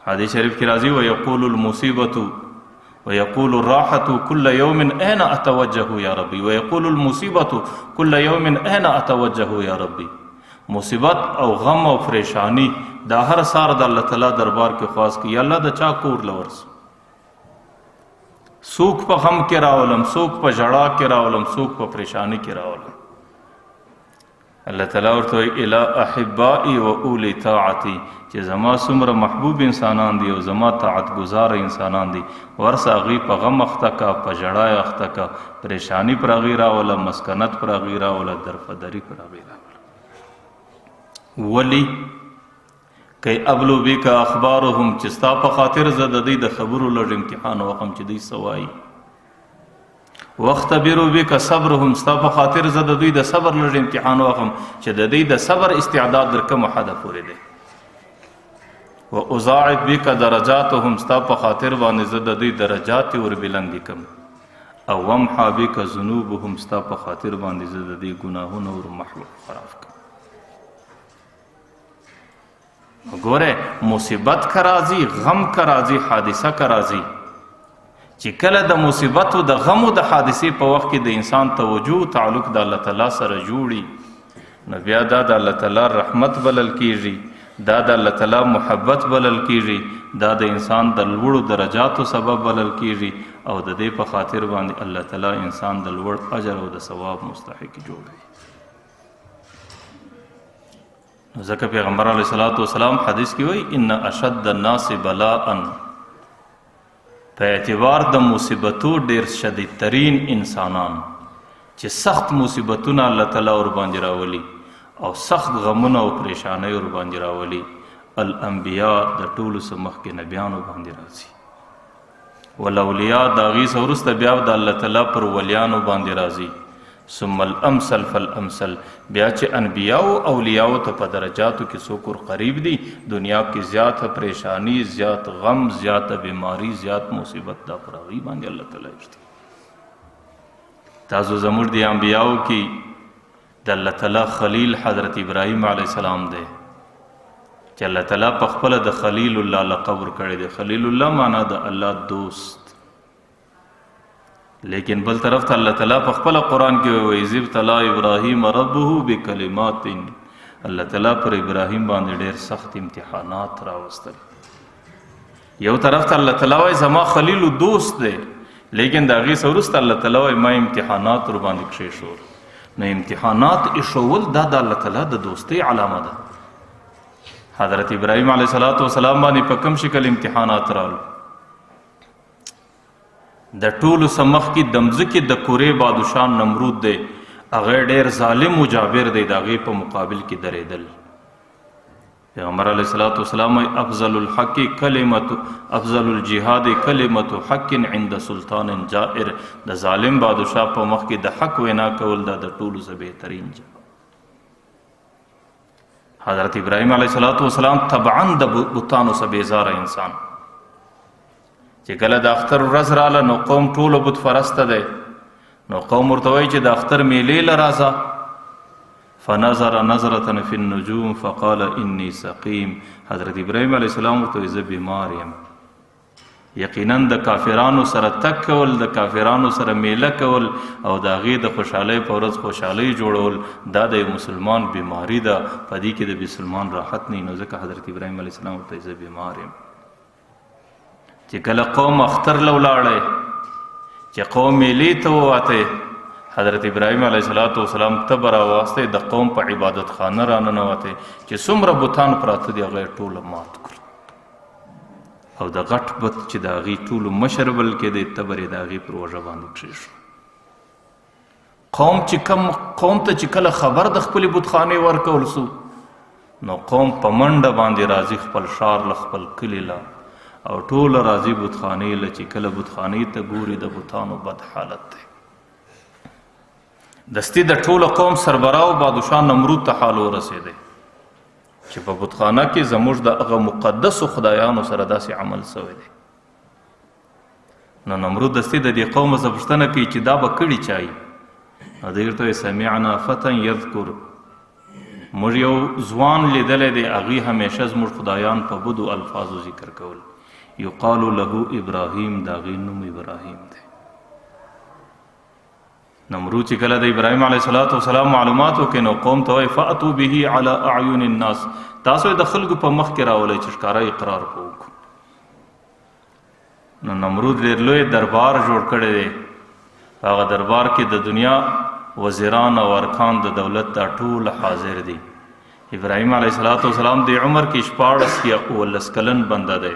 حدیث شریف کې راځي ویقول المصیبة ويقول الراحة كل يوم أين أتوجه يا ربي، ويقول المصيبة كل يوم أين أتوجه يا ربي. مصیبت او غم او پریشانی دا هر سار د الله تعالی دربار کې خواست کوي، یا الله د چا کور له ورسم، څوک په غم کې راولم، څوک په ژړا کې راولم، څوک په پریشانی کې راولم. الله تعالی ورته وایي الی احبائي و اولی طاعتي، چې زما څومره محبوب انسانان دي او زما طاعت ګزار انسانان دي، ورسه هغوی په غم اخته که، په ژړا یې اخته که، پریشانی پر هغوی راوله، مسکنت پر هغوی راوله، درفدري پر هغوی راوله. ولي کی ابلو بک اخبارهم، چې ستا په خاطر زه د دوی د خبرو لږ امتحان وکړم چې دوی څه وایي. واختبروا بک صبرهم، ستا په خاطر زه د دوی د صبر لږ امتحان وکړم چې د دوی د صبر استعداد در کومه حده پورې دی. و اضاعف بک درجاتهم، ستا په خاطر باندې زه د دوی درجات ور بلندې کړم. او وامحا بک ذنوبهم، ستا په خاطر باندې زه د دوی ګناهونه ور محو خراب کړم. ګوره مصیبت که راځي، غم که راځي، حادثه که راځي، چې کله د مصیبت او د غم او د حادثې په وخت کې د انسان توجه او تعلق د الله تعالی سره جوړي، نو بیا دا د الله تعالی رحمت بلل کیږي، دا د الله تعالی محبت بلل کیږي، دا د انسان د لوړو درجاتو سبب بلل کیږي، او د دې په خاطر باندې الله تعالی انسان د لوړ اجر او د ثواب مستحق جوړوي. نو ځکه پیغمبر علیه الصلاة والسلام حدیث کې وایي ان اشد الناس بلاء، په اعتبار د مصیبتو ډیر شدیدترین انسانان چې سخت مصیبتونه الله تعالی ور باندې راولي او سخت غمونه او پریشانۍ ور باندې راولي، الانبیاء د ټولو څخه مخکې نبیانو باندې راځي، والاولیاء د هغې څخه وروسته بیا د الله تعالی پر ولیانو باندې راځي، ثم الامثل فالامثل، بیا چې انبیاء او اولیاء ته په درجاتو کې څوک ور قریب دي، دنیا کې زیاته پریشانی، زیات غم، زیاته بیماری، زیات مصیبت دا پر هغوی باندې الله تعالی ایږدي. تاسو زموږ د انبیاو کې د الله تعالی خلیل حضرت ابراهیم علیه السلام دی چې الله تعالی په خپله د خلیل الله لقب ورکړی دی. خلیل الله معنا د الله دوست، لیکن بل طرف ته الله تعالی په خپله قرآن کې وایي اذ ابتلی ابراهیم ربه بکلمات، الله تعالی پر ابراهیم باندې ډېر سخت امتحانات راوستل. یو طرف ته الله تعالی وایي زما خلیل دوست دی، لیکن د هغې څخه وروسته الله تعالی وایي ما امتحانات ور باندې کښېښول. نو امتحانات ایښول دا د الله تعالی د دوستۍ علامه ده. حضرت ابراهیم علیه الصلاة والسلام باندې په کوم شکل امتحانات رالو؟ د ټولو څخه مخکې د مځکې د کورې بادشاه نمرود دی، هغه ډېر ظالم و جابر دی، د هغې په مقابل کې درېدل. پیغمبر علیه الصلاة والسلام وایي افضل الحق کلمة، افضل الجهاد کلمة حق عند سلطان جائر، د ظالم بادشاه په مخ کې د حق وینا کول دا د ټولو څخه بهترین جهاد. حضرت ابراهیم علیه الصلاة والسلام طبعا د بتانو څخه بېزاره انسان، چې کله د اختر ورځ راله نو قوم ټولو بت پرسته دی، نو قوم ورته وایي چې د اختر میلې له راځه. فنظر نظرة في النجوم فقال إني سقيم، حضرت ابراهیم علیه السلام ورته وایي زه بیمار یم. یقینا د کافرانو سره تک کول، د کافرانو سره میله کول او د هغې د خوشحالۍ په ورځ خوشحالۍ جوړول دا د یو مسلمان بیماري ده، په دې کې د مسلمان راحت نه وي. نو ځکه حضرت ابراهیم علیه السلام ورته وایي زه بیمار یم. چې کله قوم اختر له ولاړی، چې قوم میلې ته وواتی، حضرت ابراهیم علیه الصلاة والسلام تبه راواستې، د قوم په عبادت خانه راننوتی چې څومره بتان پراته دي هغه یې ټوله مات کړل، او د غټ بت چې د هغې ټولو مشر بل کېدی تبر یې د هغې پر اوږه باندې کښېښود. قوم چې کم قوم ته چې کله خبر د خپلې بتخانې ورکول سو، نو قوم په منډه باندې راځي خپل ښار له خپل کلي له او ټوله راځي بتخانې له. چې کله بتخانې ته ګوري د بتانو بد حالت دی. دستي د ټولو قوم سربراه او بادشاه نمرود ته حال ورسېدی چې په بتخانه کې زموږ د هغه مقدسو خدایانو سره داسې عمل سوی دی. نو نمرود دستي د دې قوم څخه پوښتنه کوي چې دا به کړي چای؟ نو دوی ورته وایي سمعنا فتا یذکر، موږ یو ځوان لیدلی دی، هغوی همیشه زموږ خدایان په بدو الفاظو ذکر کول، یقال له ابراهیم، د هغې نوم ابراهیم دی. نمرود چې کله د ابراهیم علیه الصلاة والسلام معلومات وکړي نو قوم ته وایي فأتوا به علی اعین الناس، تاسو یې د خلکو په مخ کې راولئ چې ښکاره اقرار په وکړو. نو نمرود ډېر لوی دربار جوړ کړی دی، په هغه دربار کې د دنیا وزیران او ارکان د دولت دا ټول حاضر دي. ابراهیم علیه الصلاة والسلام د عمر کې 16 یا 17 کلن بنده دی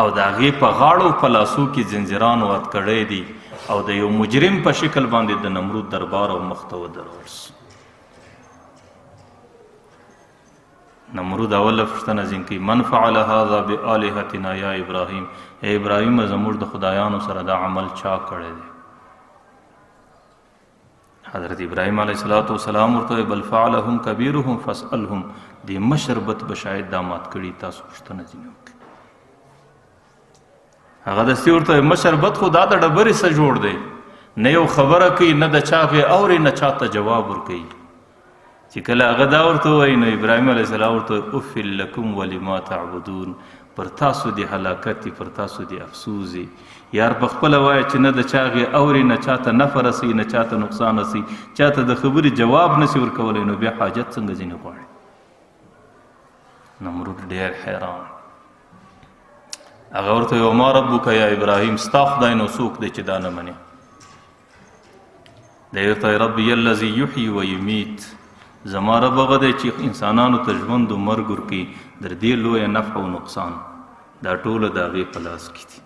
او د هغې په غاړو په لاسو کې زنځیران ورکړی دي او د یو مجرم په شکل باندې د نمرود دربار او مخ ته ودرول سو. نمرود اوله پوښتنه ځین کوي من فعل هذا بآلهتنا یا ابراهیم، ای ابراهیم زموږ د خدایانو سره دا عمل چا کړی دی؟ حضرت ابراهیم علیه الصلاة والسلام ورته وایي بل فعلهم کبیرهم فاسألهم، دې مشر بت به شاید دا مات کړي، تاسو پوښتنه ځینې وکړئ. هغه دستي ورته وایي مشر بت خو دا د ډبرې څه جوړ دی، نه یو خبره کوي، نه د چا غې اوري، نه چا ته جواب ورکوي. چې کله هغه دا ورته ووایي نو ابراهیم علیه السلام ورته وایي اف لکم ولما تعبدون، پر تاسو دې هلاکت دي، پر تاسو دې افسوس دي. یار په خپله وایه چې نه د چا غې اوري، نه چا ته نفع رسوي، نه چا ته نقصان رسوي، چا ته د خبرې جواب نه سي ورکولی، نو بیا حاجت څنګه ځینې غواړي؟ نمرود ډېر حیران. هغه ورته وایي وما ربک یا ابراهیم، ستا خدای نو څوک دی چې دا نه مني؟ دی ورته وایي ربي الذي یحیي و یمیت، زما رب هغه دی چې انسانانو ته ژوند او مرګ ورکوي، در دې لویه نفع او نقصان دا ټوله د هغې په لاس کې دي.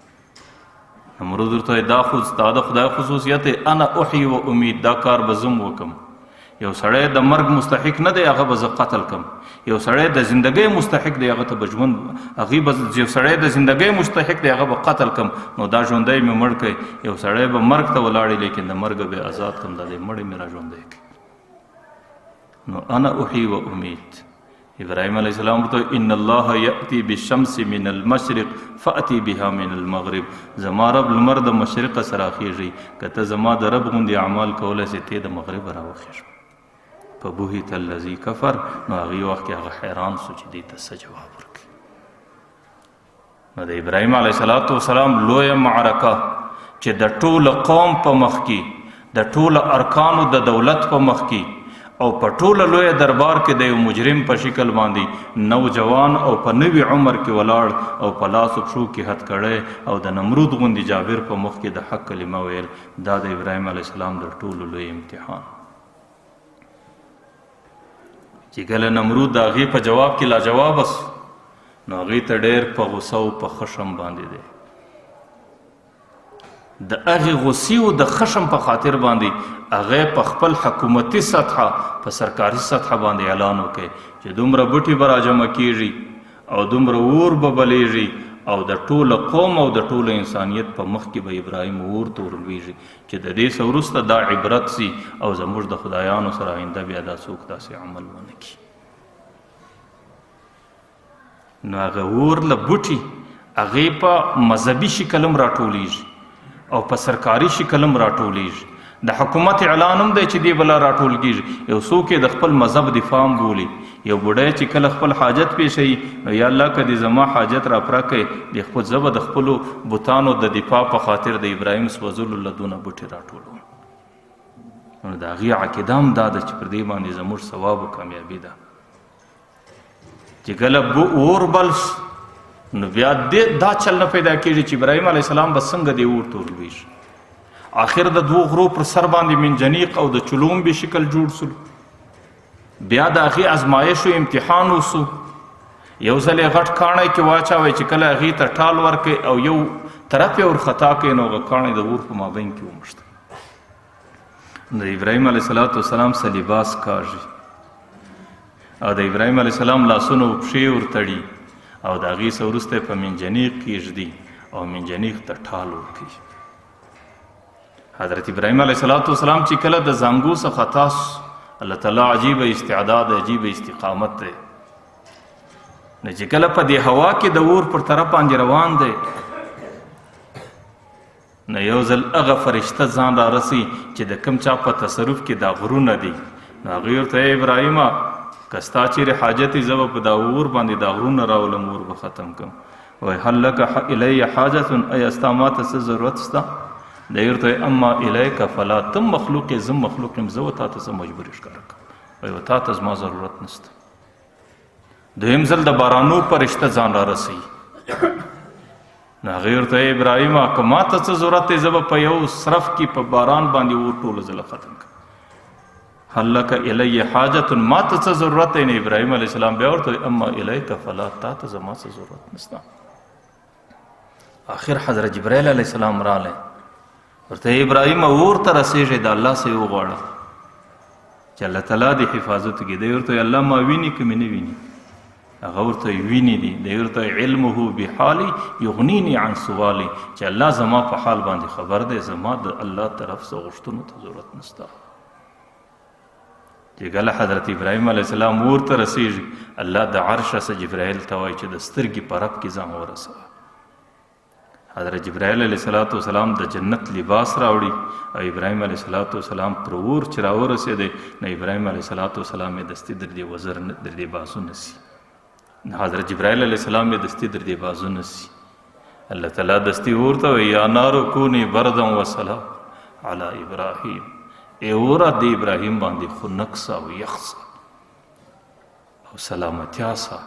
نمرود ورته دا خو ستا د خدای خصوصیت دی، انا احیي و امیت، دا کار به زه هم وکم. یو سړی د مرګ مستحق نه دی، هغه به زه قتل کم. یو سړی د زندګۍ مستحق دی، هغه ته به ژوند، هغې به یو سړی د زندګۍ مستحق دی، هغه به قتل کم، نو دا ژوندی مې مړ کړي. یو سړی به مرګ ته ولاړی، لیکن د مرګه به آزاد کم، دا دی مړی مې را ژوندی کړي. نو انا احیي و امیت. ابراهیم علیه السلام ورته ان الله یأتي بالشمس من المشرق فأتي بها من المغرب، زما رب لمر د مشرقه سره راخیږي، که ته زما د رب غوندې اعمال کولی سې، ته د مغربه راوخیږه. فبهت الذي کفر، نو هغې وخت کې هغه حیران سو چې دې ته څه جواب ورکړي. نو د ابراهیم علیه السلام لویه معرکه چې د ټول قوم په مخ کې، د ټول ارکانو د دولت په مخ کې، او په ټوله لویه دربار کې د یو مجرم په شکل باندې نوجوان او په نوي عمر کې ولاړ او په لاسو پښو کې هت کړی او د نمرود غوندې جابر په مخ کې د حق کلمه ویل، دا د ابراهیم علیه السلام د ټولو لوی امتحان. چې کله نمرود د هغې په جواب کې لاجوابه سو، نو هغې ته ډېر په غوسه او په خشم باندې دی. د هغې غوسې او د خشم په خاطر باندې هغه په خپل حکومتي سطحه، په سرکاري سطحه باندې اعلان وکړي چې دومره بوټي به راجمع کیږي او دومره اور به بلیږي او د ټوله قوم او د ټوله انسانیت په مخ کې به ابراهیم اور ته ورلویږي، چې د دې څخه وروسته دا عبرت سي او زموږ د خدایانو سره آینده بیا دا څوک داسې عمل ونه کړي. نو هغه اور له بوټي هغې په مذهبي شکل هم راټولېږي او په سرکاري شکل هم راټولېږي. د حکومت اعلان هم دی چې دې بلا راټول کېږي. یو څوک یې د خپل مذهب دفاع هم بولي. یو بوډی چې کله خپل حاجت پېښوي، نو یا الله که دې زما حاجت را پوره کړې، د خپل زه به د خپلو بتانو د دفاع په خاطر د ابراهیم سوځلو له دونه بوټي راټولوم. نو د هغې عقیده هم دا ده چې پر دې باندې زموږ ثواب او کامیابي ده. چې کله اور بل نو بیا دا چل نه پیدا کېږي چې ابراهیم علیه السلام به څنګه دې اور ته ورلوېږي. آخر د دوو غرو پر سر باندې منجنیق او د چلوم به شکل جوړ سول. بیا د هغې ازمایش او امتحان وسو. یو ځل یې غټ کاڼی کې واچاوی چې کله هغې ته ټال ورکړي او یو طرف یې ورخطا کړي، نو هغه کاڼی د اور په مابین کې وموښته. د ابراهیم علیه السلام څه لباس کاږي او د ابراهیم علیه السلام لاسونه او پښې ورتړي او د هغې څخه وروسته یې په منجنیق کې ږدي او منجنیق ته ټال ورکوي. حضرت ابراهیم علیه السلام چې کله د زانګو څخه خطا سو، الله تعالی عجیب استعداد، عجیب استقامت دی. نو چې کله په دې هوا کې د اور پر طرف باندې روان دی، نو یو ځل هغه فرشته ځان را رسي چې د کوم چا په تصرف کې دا غرونه دي. نو هغې ورته ای ابراهیمه، که ستا چیرې حاجت وي، زه به په دا اور باندې دا غرونه راولم، اور به ختم کړم. وایي هل لک الی حاجت، ایا ستا ما ته څه ضرورت سته؟ دی ورته وایي اما الیک فلا، ته مخلوق یې، زه مخلوق یم، زه و تا ته څه مجبوري ښکاره کړم؟ وایي و تا ته زما ضرورت نشته. دویم ځل د بارانو فرشته ځان را رسوي. نو هغې ورته وایي ابراهیمه، که ما ته څه ضرورت دی، زه به په یو صرف کې په باران باندې اور ټوله ځله ختم کړم. هل لک الی حاجت، ما ته څه ضرورت دی؟ نو ابراهیم علیه السلام بیا ورته وایي اما الیک فلا، تا ته زما څه ضرورت نشته. آخر حضرت جبرائیل علیه السلام راغلی، ورته ابراهیم اور ته رسېږي، د الله څخه یې وغواړه چې الله تعالی دې حفاظت وکړي. دی ورته الله ما ویني که مې نه ویني؟ هغه ورته ویني دي. دی ورته علمه بحالي یغنیني عن سوالي، چې الله زما په حال باندې خبر دی، زما د الله طرف څخه غوښتنو ته ضرورت نشته. چې کله حضرت ابراهیم علیه السلام اور ته رسېږي، الله د عرش څخه جبرائیل ته وایي چې د سترګې په رپ کې ځان ورسوه. حضرت جبرائیل علیه السلام د جنت لباس راوړي او ابراهیم علیه السلام پر اور چې راورسېدی، نو ابراهیم علیه السلام یې دستي در دې وزر در دې بازو نه سي. نو حضرت جبرائیل علیه السلام یې دستي در دې بازو نه سي. الله تعالی دستي اور ته وایي یا نار کوني بردا وسلام علی ابراهیم، ای اوره د ابراهیم باندې خنک سه او یخ سه او سلامتیا سه.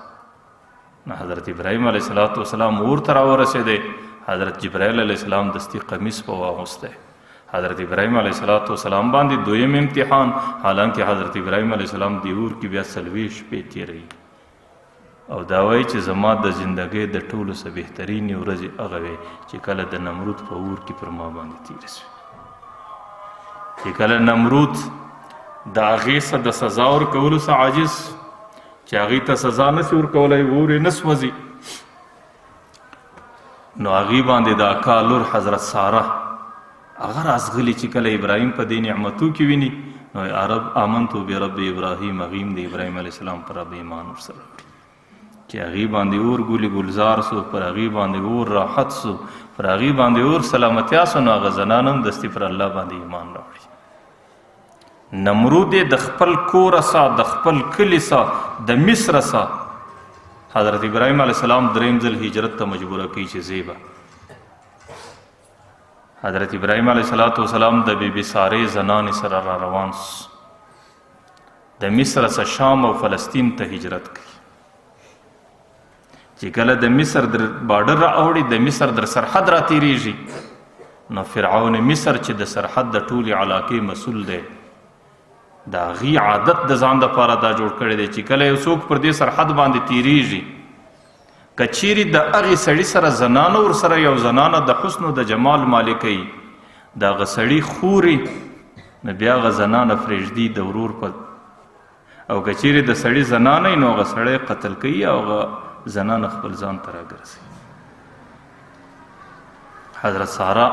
نو حضرت ابراهیم علیه السلام اور ته راورسېدی، حضرت جبرائیل علیه السلام دستي قمیص په واغوستی. حضرت ابراهیم علیه السلام باندې دویم امتحان، حالانکه حضرت ابراهیم علیه السلام د اور کې بیا 40 شپې تېروي. او دا وایي چې زما د زندګۍ د ټولو څه بهترینې ورځې هغه وې چې کله د نمرود په اور کې پر ما باندې تېرې سوې. چې کله نمرود د هغې څه د سزا ورکولو څه عاجز، چې هغې ته سزا نه سي ورکولی، اور یې نه سوځي، نو هغې باندې د اکا لور حضرت ساره هغه راځغلي چې کله ابراهیم په دې نعمتو کې ویني، نو عرب آمنتو برب ابراهیم، هغې هم د ابراهیم علیه السلام پر رب ایمان ورسره وړي، چې هغې باندې اور ګلي ګلزار سو، پر هغې باندې اور راحت سو، پر هغې باندې اور سلامتیا سو، نو هغه زنان هم دستي پر الله باندې ایمان راوړي. نمرود یې د خپل کوره سه، د خپل کلي سه، د مصره سه حضرت ابراهیم علیه السلام دریم ځل هجرت ته مجبوره کوي چې زیبه. حضرت ابراهیم علیه السلام د بی بی سارې زنانې سره را روان سو، د مصر څخه شام او فلسطین ته هجرت کوي. چې کله د مصر در بارډر را اوړي، د مصر در سرحد را تیریږي، نو فرعون مصر چې د سرحد د ټولې علاقې مسؤل دی، د هغې عادت د ځان دپاره دا جوړ کړی دی چې کله یو څوک پر دې سرحد باندې تیریږي، که چیرې د هغې سړي سره زنانه ورسره یو زنانه د حسن او د جمال مالکه وي، د هغه سړي خوري، نو بیا هغه زنانه پرېږدي د ورور په، او که چیرې د سړي زنانه وي، نو هغه سړی قتل کوي او هغه زنانه خپل ځان ته راګرځوي. حضرت ساره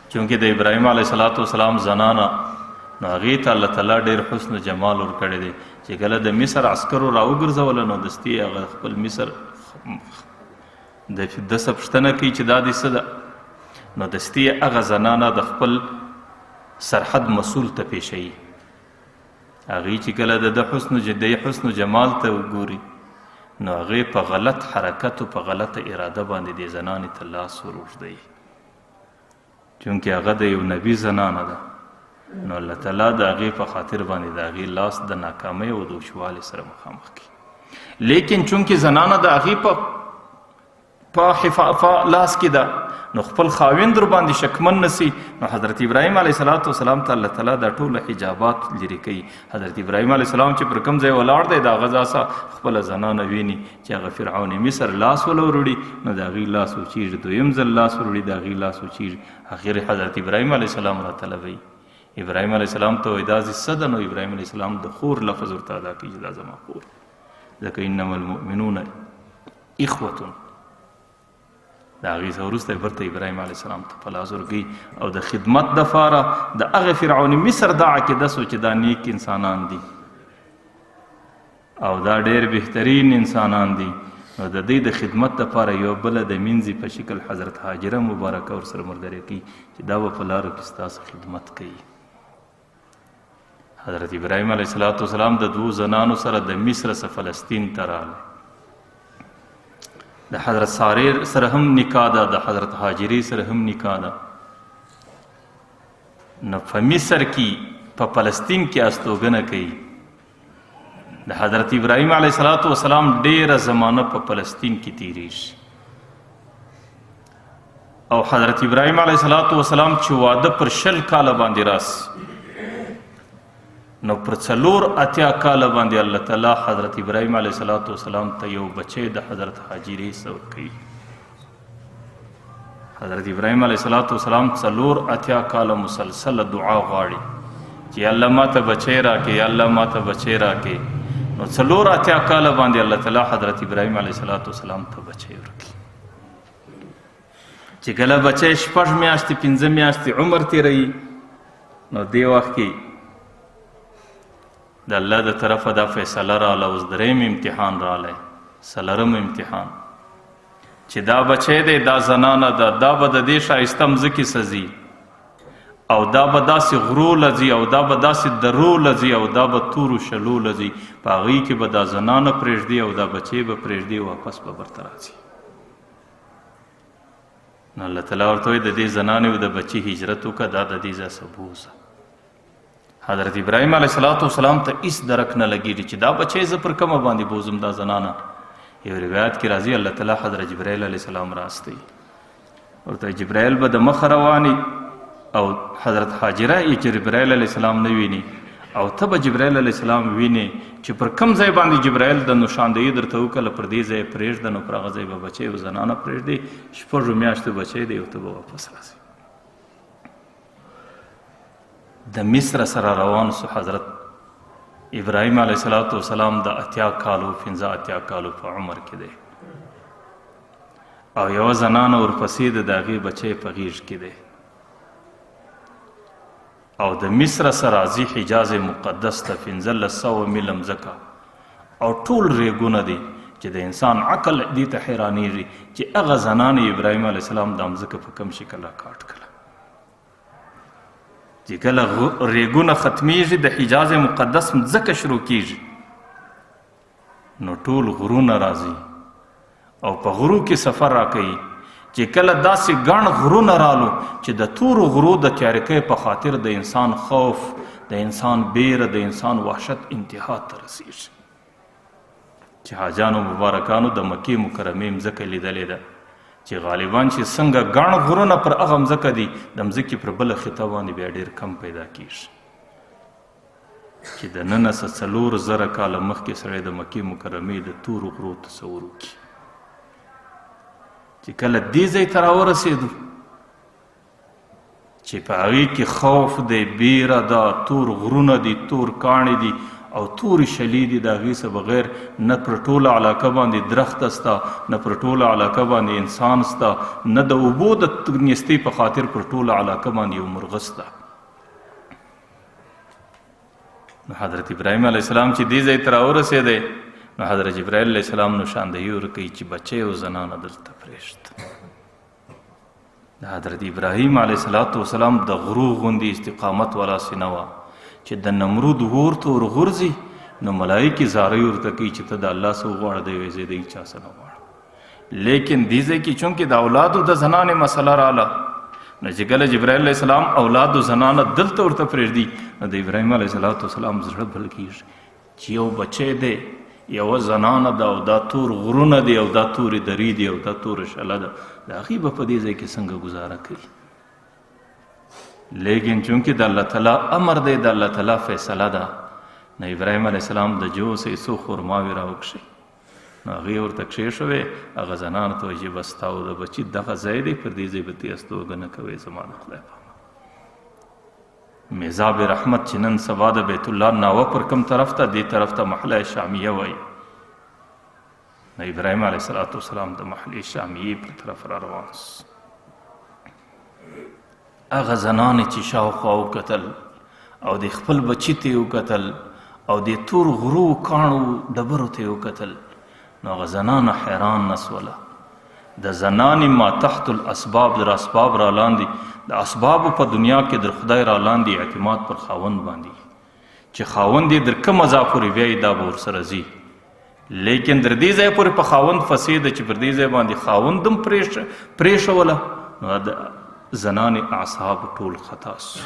چونکې د ابراهیم علیه السلام زنانه، نو هغې ته الله تعالی ډېر حسن و جمال ورکړی دی، چې کله د مصر عسکرو راوګرځوله، نو دستي هغه خپل مصر د څه پوښتنه کوي چې دا دې څه ده، نو دستي هغه زنانه د خپل سرحد مسؤل ته پېښوي. هغې چې کله د ده حسن و جمال ته وګوري، نو هغې په غلط حرکت او په غلطه اراده باندې دې زنانې ته لاس ور اوږدوي، چونکې هغه د یو نبي زنانه ده، نو الله تعالی د هغې په خاطر باندې د هغې لاس د ناکامۍ او د وچوالي سره مخامخ کړي. لیکن چونکې زنانه د هغې په لاس کې ده، نو خپل خاوند ور باندې شکمن نه سي، نو حضرت ابراهیم علیه السلام ته الله تعالی دا ټول حجابات لرې کوي. حضرت ابراهیم علیه السلام چې پر کوم ځای ولاړ دی، د هغه ځای څخه خپله زنانه ویني چې هغه فرعون مصر لاس وله وروړي، نو د هغې لاس وچېږي، دویم ځل لاس وروړي، د هغې لاس وچېږي. اخر حضرت ابراهیم علیه السلام راطلبوي، ابراهیم علیه السلام ته وایي دا څه ده؟ نو ابراهیم علیه السلام د خور لفظ ورته ادا کوي چې دا زما خور، ځکه انما المؤمنون اخوة. د هغې څخه وروسته یې بیرته ابراهیم علیه السلام ته په لاس ورکوي، او د خدمت دپاره د هغه فرعون مصر دا عقیده سو چې دا نیک انسانان دي او دا ډېر بهترین انسانان دي، نو د دوی د خدمت دپاره یو بله د مینځې په شکل حضرت هاجره مبارکه ورسره ملګرې کوي چې دا به په لارو کې ستاسو خدمت کوي. حضرت ابراهیم علیه السلام د دوو زنانو سره د مصر څخه فلسطین ته راغی. د حضرت سارې سره هم نکاح ده، د حضرت هاجرې سره هم نکاح ده. نو په مصر کې په فلسطین کې استوګنه کوي. د حضرت ابراهیم علیه السلام ډېره زمانه په فلسطین کې تیریږي، او حضرت ابراهیم علیه السلام چې واده پر 20 کاله باندې راسي، نو پر 84 کاله باندې الله تعالی حضرت ابراهیم علیه السلام ته یو بچی د حضرت هاجرې سره ورکوي. حضرت ابراهیم علیه السلام 84 کاله مسلسله دعا غواړي چې الله ما ته بچی راکړي، الله ما ته بچی راکړي. نو 84 کاله باندې الله تعالی حضرت ابراهیم علیه السلام ته بچی ورکوي. چې کله بچی 6 میاشتې 5 میاشتې عمر تېروي، نو دې وخت کې د الله د طرفه دا فیصله راله، اوس دریم امتحان رالی، څلورم امتحان، چې دا بچی دی، دا زنانه ده، دا به د دې ښایسته مځکې سځي، او دا به داسې غرو له ځي، او دا به داسې درو له ځي، او دا به تورو شلو له ځي، په هغې کې به دا زنانه پرېږدي او دا بچی به پرېږدي، واپس به برته راځي. نو الله تعالی ورته وایي د دې زنانې او د بچي هجرت وکړه، دا د دې ځای څخه بوځه. حضرت ابراهیم علیه السلام ته هیڅ درک نه لګېږي چې دا بچی زه پر کومه باندې بوځم دا زنانه. یو روایت کې راځي الله تعالی حضرت جبرائیل علیه السلام راستوي، ورته جبرائیل به د مخه رواني، او حضرت هاجره یې چې جبرائیل علیه السلام نه ویني، او ته به جبرائیل علیه السلام وینې چې پر کم ځای باندې جبرائیل د نشاندهي درته وکړله، پر دې ځای پرېږده، نو پر هغه ځای به بچی او زنانه پرېږدي، شپږو میاشتو بچی دی او ته به واپس راځې. د مصر سره روان سو حضرت ابراهیم علیه السلام د 80 کالو 85 کالو په عمر کې دی، او یوه زنانه ورپسې د هغې بچی په غېږ کې دی، او د مصر سره راځي حجاز مقدس ته 1500 میله مځکه، او ټول ریګونه دي چې د انسان عقل دې ته حیرانېږي چې هغه زنانه ابراهیم علیه السلام دا مځکه په کوم شکل راکاټ کړه. چې کله ریګونه ختمیږي د حجاز مقدس مځکه شروع کیږي، نو ټول غرونه راځي او په غرو کې سفر راکوي. چې کله داسې ګڼ غرونه رالو چې د تورو غرو د تیارکۍ په خاطر د انسان خوف، د انسان بیره، د انسان وحشت انتها ته رسیږي. چې حاجانو مبارکانو د مکې مکرمې مځکه لیدلې ده چې غالبا چې څنګه ګڼ غرونه پر هغه مځکه دي، د مځکې پر بله خطه باندې بیا ډېر کم پیدا کیږي. چې د ننه څه 4000 کاله مخکې سړی د مکې مکرمې د تورو غرو تصور وکړي. چې کله دې ځای ته راورسېدو چې په هغې کې خوف دی، بیره ده، تور غرونه دي، تور کاڼي دي او تورې شلې دي، د هغې څه بغیر نه پر ټوله علاقه باندې درخته سته، نه پر ټوله علاقه باندې انسان سته، نه د اوبو د نیستۍ په خاطر پر ټوله علاقه باندې یو مرغه سته. نو حضرت ابراهیم علیه السلام چې دې ځای ته راورسېدی، نو حضرت جبرائیل علیه السلام نشاندهي ورکوي چې بچی او زنانه دلته پرېږده. د حضرت ابراهیم علیه السلام د غرو غوندې استقامت والا سینه وه چې د نمرود ور ته ورغورځي، نو ملایکې زارۍ ورته کوي چې ته د الله څه وغواړه، دی وایي زه د هیچا څه نه غواړم. لیکن دې ځای کې چونکې د اولادو د زنانې مسله راله، نو چې کله جبرائیل علیه السلام اولادو زنانه دلته ورته پرېږدي، نو د ابراهیم علیه السلام زړه بل کېږي چې یو بچی دی، یوه زنانه ده، او دا تور غرونه دي، او دا تورې درې دي، او دا توره شله ده، د هغې به په دې ځای کې څنګه ګزاره کوي؟ لیکن چونکې د الله تعالی امر دی، د الله تعالی فیصله ده، نو ابراهیم علیه السلام د جوسې څو خرماوې راوکښې، نو هغې ورته کښېښوې، هغه زنانه ته وایي چې بس ستا او د بچي دغه ځای دی، پر دې ځای به تې استوګنه کوې، زما د خدای په امان. میزاب رحمت چې نن سبا د بیت الله ناوه پر کوم طرف ته، دې طرف ته محله شامیه وایي. نو ابراهیم علیه السلام د محلې شامیې پر طرف را روان سو. هغه زنانې چې شاوخوا وکتل او د خپل بچي ته یې وکتل او د تور غرو کاڼو ډبرو ته یې وکتل، نو هغه زنانه حیران نه سوله. د زنانې ما تحت الاسباب در اسباب را لاندې، د اسبابو په دنیا کې در خدای را لاندې اعتماد پر خاوند باندې چې خاوند یې در کومه ځا پورې بیایي دا به ورسره ځي، لیکن در دې ځای پورې په خاوند فسې ده چې پر دې ځای باندې خاوند هم پرېښوله، نو د زنانې اعصاب ټول خطا سو.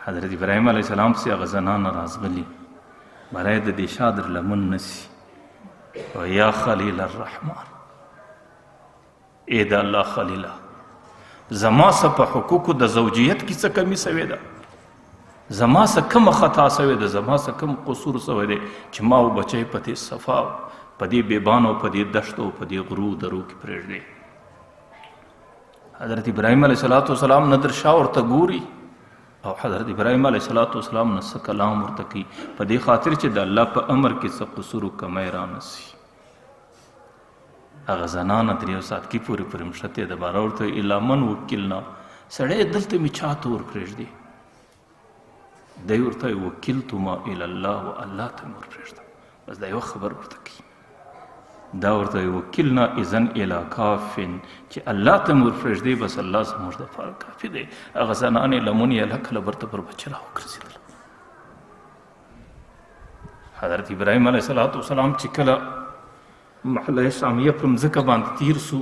حضرت ابراهیم علیه السلام پسې هغه زنانه راځغلي، برای د دې شا در لمن نه سي، او یا خلیل الرحمن، ای د الله خلیله، زما څه په حقوقو د زوجیت کې څه کمي سوې ده، زما څه کومه خطا سوې ده، زما څه کوم قصور سوی دی چې ما او بچی په دې صفا، په دې بیبانو، په دې دښتو، په دې غرو درو کې پرېږدې. حضرت ابراهیم علیه السلام نه در شا ورته ګوري او حضرت ابراهیم علیه السلام نه څه کلام ورته کوي، په دې خاطر چې د الله په امر کې څه قصور او کمی رانه سي. هغه زنانه درېیو ساعت کې پورې پورې مښتې ده، باره ورته وایي الا من وکلنا، سړی دلته مې چا ته ورپرېږدي؟ دی ورته وایي وکلتما الی الله، و الله ته مې ورپرېږدم. بس دا یوه خبر ورته کوي. دا ورته وایي وکلنا اذن الی کافن، چې الله ته مې ورپرېږدي، بس الله زموږ دپاره کافي دی. هغه زنانې لمن یې له کله برته پر بچي راوګرځېدله. حضرت ابراهیم علیه السلام چې کله محله شامیه پر مځکه باندې تیر سو،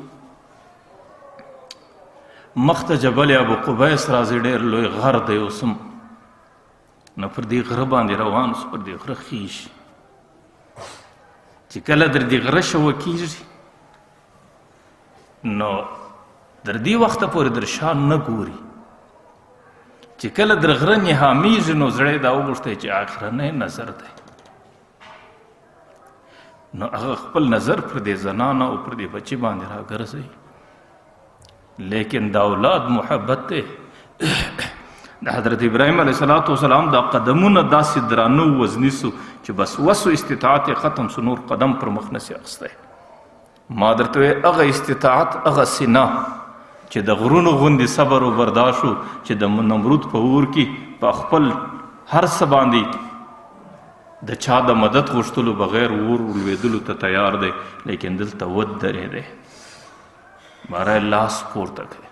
مخته جبل ابو قبیس راځي، ډېر لوی غر دی اوس هم، نو پر دې غره باندې روان سو، پر دې غره خیژي. چې کله در دې غره شوه کېږي، نو در دې وخته پورې در شا نه ګوري. چې کله در غره نهامېږي نو زړه یې دا وغوښتی چې آخرنی نظر دی، نو هغه خپل نظر پر دې زنانه او پر دې بچي باندې راګرځوي. لیکن د اولاد محبت دی. د حضرت ابراهیم علیه السلام دا قدمونه داسې درانه وزني سو چې بس وسو استطاعت یې ختم سو، نور قدم پر مخ نسي اخیستی. ما درته ویل هغه استطاعت، هغه سینه چې د غرونو غوندې صبر او برداشت و، چې د نمرود په اور کې په خپل هر څه باندې د چا د مدد غوښتلو بغیر اور ولوېدلو ته تیار دی، لیکن دلته ودرېدی، باره لاس پورته کړی،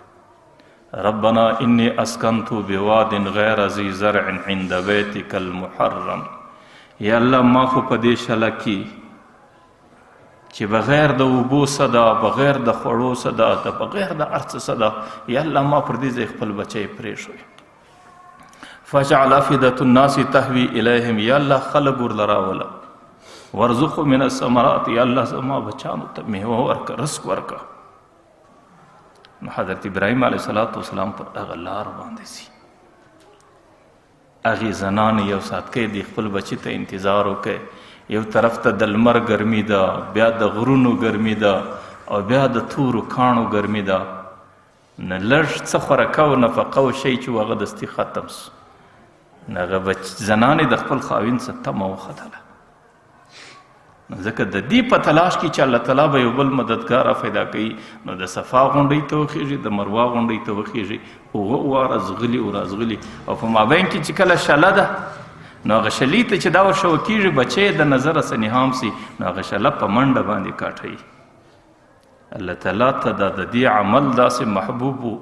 ربنا انی اسکنت بواد غیر ذی زرع عند بیتک المحرم. یا الله ما خو په دې شله کې چې بغیر د اوبو څه ده، بغیر د خوړو څه ده، د بغیر د هر څه څه ده، یا الله ما پر دې ځای خپل بچی پرېښوی. فاجعل افئدة الناس تهوي الیهم، یا الله خلک ورله راوله. وارزقهم من الثمرات، یا الله زما بچانو ته میوه ورکړه، رزق ورکړه. نو حضرت ابراهیم علیه السلام پر هغه لار باندې ځي. هغې زنانې یو ساعتکی د خپل بچي ته انتظار وکړي. یو طرف ته د لمر ګرمي ده، بیا د غرونو ګرمي ده، او بیا د تورو کاڼو ګرمي ده. نه لږ څه خورکه او نفقه او شی چې هغه دستي ختم سو، نو هغه زنانې د خپل خاوند څه تمه وختله. ځکه د دې په تلاش کې چې الله تعالی به یو بل مددګار پیدا کوي، نو د صفا غونډۍ ته وخېږي، د مروا غونډۍ ته وخېږي، اووه واره ځغلي او راځغلي. او په مابین کې چې کله شله ده، نو هغه شلې ته چې دا ورشوه کېږي، بچی یې د نظره څه نهام سي، نو هغه شله په منډه باندې کاټوي. الله تعالی ته دا د دې عمل داسې محبوب و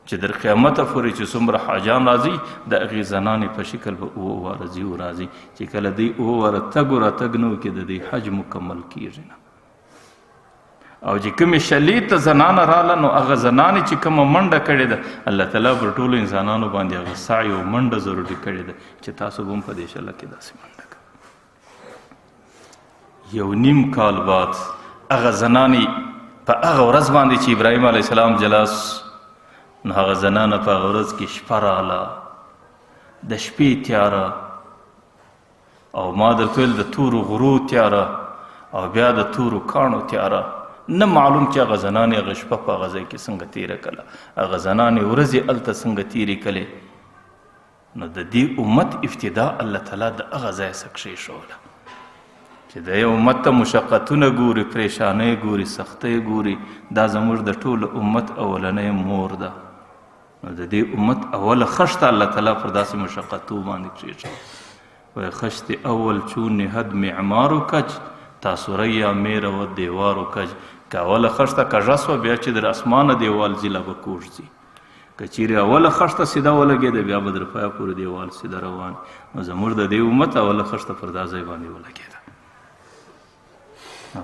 چې در قیامته پورې چې څومره حاجان راځي، د هغې زنانې په شکل به اووه واره ځي او راځي، چې کله دوی اووه واره تګ و راتګ نه وکړي، د دوی حج مکمل کېږي نه. او چې کومې شلې ته زنانه راله، نو هغه زنانې چې کومه منډه کړې ده، الله تعالی پر ټولو انسانانو باندې هغه سعی او منډه ضروري کړې ده چې تاسو به هم په دې شله کې داسې منډه کوئ. یو نیم کال بعد هغه زنانې په هغه ورځ باندې چې ابراهیم علیه السلام جلاس، نو هغه زنانه په هغه ورځ کې شپه راله، د شپې تیاره، او ما درته ویل د تورو غرو تیاره، او بیا د تورو کاڼو تیاره. نه معلوم چې هغه زنانې هغه شپه په هغه ځای کې څنګه تېره کړله، هغه زنانې ورځې هلته څنګه تېرې کړلې. نو د دې امت ابتدا الله تعالی د هغه ځای څخه کښېښوله چې د یو امت ته مشقتونه ګوري، پریشانۍ ګوري، سختۍ ګوري. دا زموږ د ټولو امت اولنۍ مور ده. نو د دې امت اوله خښته الله تعالی پر داسې مشقتو باندې کښېښوله. وایي خښتې اول چون نهد معمار و کج، تا ثریا میره و دیوار و کج. که اوله خښته کږه سوه، بیا چې در اسمانه دیوال ځي لا به کوږ ځي. که چیرې اوله خښته سیده ولګېده، بیا به در پایه پورې دیوال سیده روان. نو زموږ د دې امت اوله خښته پر دا ځای باندې ولګېده.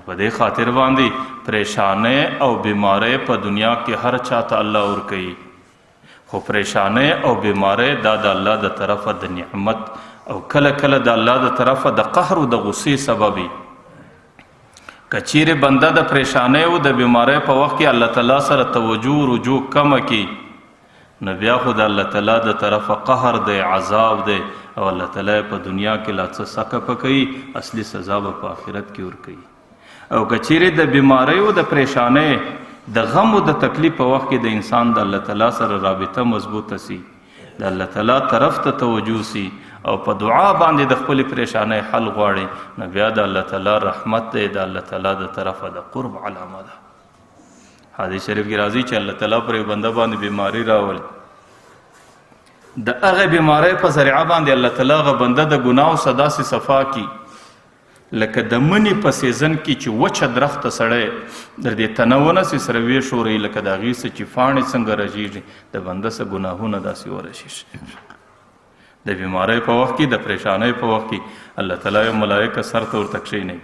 په دې خاطر باندې پریشانۍ او بیمارۍ په دنیا کې هر چا ته الله ورکوي، خو پریشانۍ او بیمارۍ دا د الله د طرفه د نعمت او کله کله د الله د طرفه د قهر او د غصې سبب وي. که چیرې بنده د پریشانۍ او د بیمارۍ په وخت کې الله تعالی سره توجه رجوع کمه کړي، نو بیا خو د الله تعالی د طرفه قهر دی، عذاب دی، او الله تعالی په دنیا کې لا څه سکه پکوي، اصلي سزا به په آخرت کې ورکوي. او که چیرې د بیمارۍ او د پریشانۍ د غم او د تکلیف په وخت کې د انسان د الله تعالی سره رابطه مضبوطه سي، د الله تعالی طرف ته توجه سي، او په دعا باندې د خپلې پریشانۍ حل غواړي، نو بیا د الله تعالی رحمت دی، د الله تعالی د طرفه د قرب علامه ده. حدیث شریف کې راځي چې الله تعالی پر یو بنده باندې بیماري راولي، د هغې بیمارۍ په ذریعه باندې الله تعالی هغه بنده د ګناهو څخه داسې صفا کړي لکه د مني په season کې چې وچه درخته سړی در دې تنه ونسي سره ویښوري، لکه د هغې څه چې فاڼې څنګه رژېږي، د بنده څه ګناهونه داسې ورژېږي. د بیمارۍ په وخت کې، د پریشانۍ په وخت کې الله تعالی یو ملایکه سر ته ورته کښېنوي،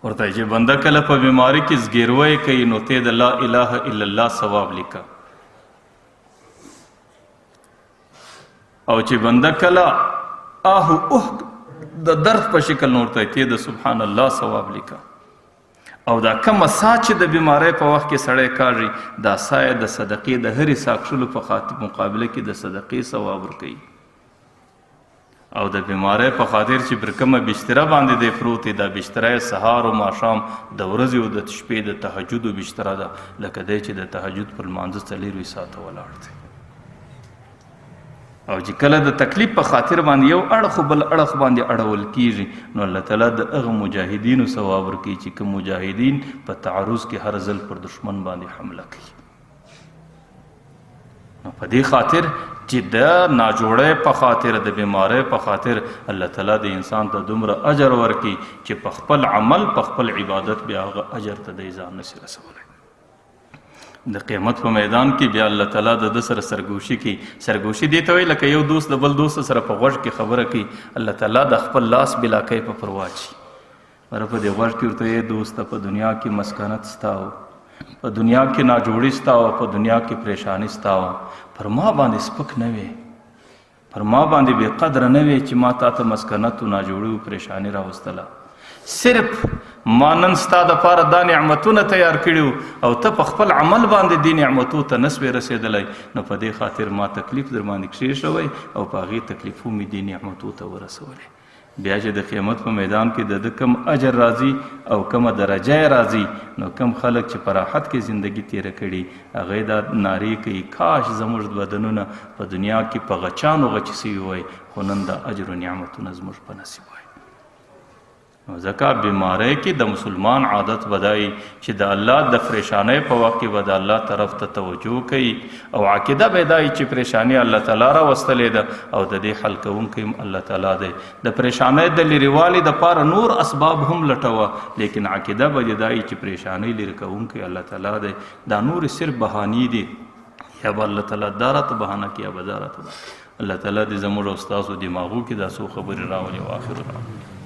ورته چې بنده کله په بیمارۍ کې زګیروی کوي، نو ته د لا اله الا الله ثواب لیکه، او چې بنده کله آه اوه د درد په شکل نو ورته ته د سبحان الله ثواب لیکه، او دا کومه ساه چې د بیمارۍ په وخت کې سړی کاږي، دا ساه یې د صدقې د هرې ساه کښلو په خاطر مقابله کې د صدقې ثواب ورکوي. او د بیمارۍ په خاطر چې پر کومه بستره باندې دی پروت دی، دا بستره یې سهار او ماښام د ورځې او د شپې د تهجدو بستره ده، لکه دی چې د تهجد پر لمانځه 24 ساعته ولاړ دی. او چې کله د تکلیف په خاطر باندې یو اړخ بل اړخ باندې اړول کیږي، نو الله تعالی د هغه مجاهدینو ثواب ورکوي چې کوم مجاهدین په تعرض کې هر ځل پر دشمن باندې حمله کوي. نو په دې خاطر چې د ناجوړۍ په خاطر، د بیمارۍ په خاطر الله تعالی د انسان ته دومره اجر ورکوي چې په خپل عمل، په خپل عبادت بیا هغه اجر ته د ځان نشي رسولی. د قیامت په میدان کې بیا الله تعالی د ده سره سرګوشي کوي. سرګوشي دې ته وایي لکه یو دوست د بل دوست سره په غوږ کې خبره کوي، الله تعالی د خپل لاس بلاکۍ په پر واچي. ور په دې غوږ کې ورته یې دوسته په دنیا کې مسکنت ستا و، په دنیا کې ناجوړي ستا وه، په دنیا کې پریشاني ستا وه، پر ما باندې سپک نه وې، پر ما باندې بې قدره نه وې چې ما تا ته مسکنت و ناجوړي و پریشاني راوستله. صرف ما نن ستا دپاره دا نعمتونه تیار کړي وو او ته په خپل عمل باندې دې نعمتو ته نه سوې رسېدلی، نو په دې خاطر ما تکلیف در باندې کښېښوی او په هغې تکلیفو مې دې نعمتو ته ورسولې. بیا چې د قیامت په میدان کې د ده کم اجر راځي او کمه درجه یې راځي، نو کم خلک چې په راحت کې زندګي تېره کړي هغه دا نارې کوي، کاش زموږ بدنونه په دنیا کې په غچانو غچي سوي وای، خو نن دا اجر و نعمتونه زموږ په نصیب وای. نو ځکه بیمارۍ کې د مسلمان عادت بدای چې د الله د پریشانۍ په وخت کې به د الله طرف ته توجه کوي او عقیده به دای چې پریشانی الله تعالی را وستلې ده او د دې حل کوونکی هم الله تعالی دی. د پریشانۍ د لرېوالي دپاره نور اسباب هم لټوه، لیکن عقیده به دې دای چې پریشانۍ لرې کوونکی الله تعالی دی. دا نورې صرف بهانې دي، یا به الله تعالی دا راته بهانه کوي یا به دا راته بهانه. الله تعالی دې زموږ او ستاسو دماغو کې دا څو خبرې راولي. او آخر دعوانا.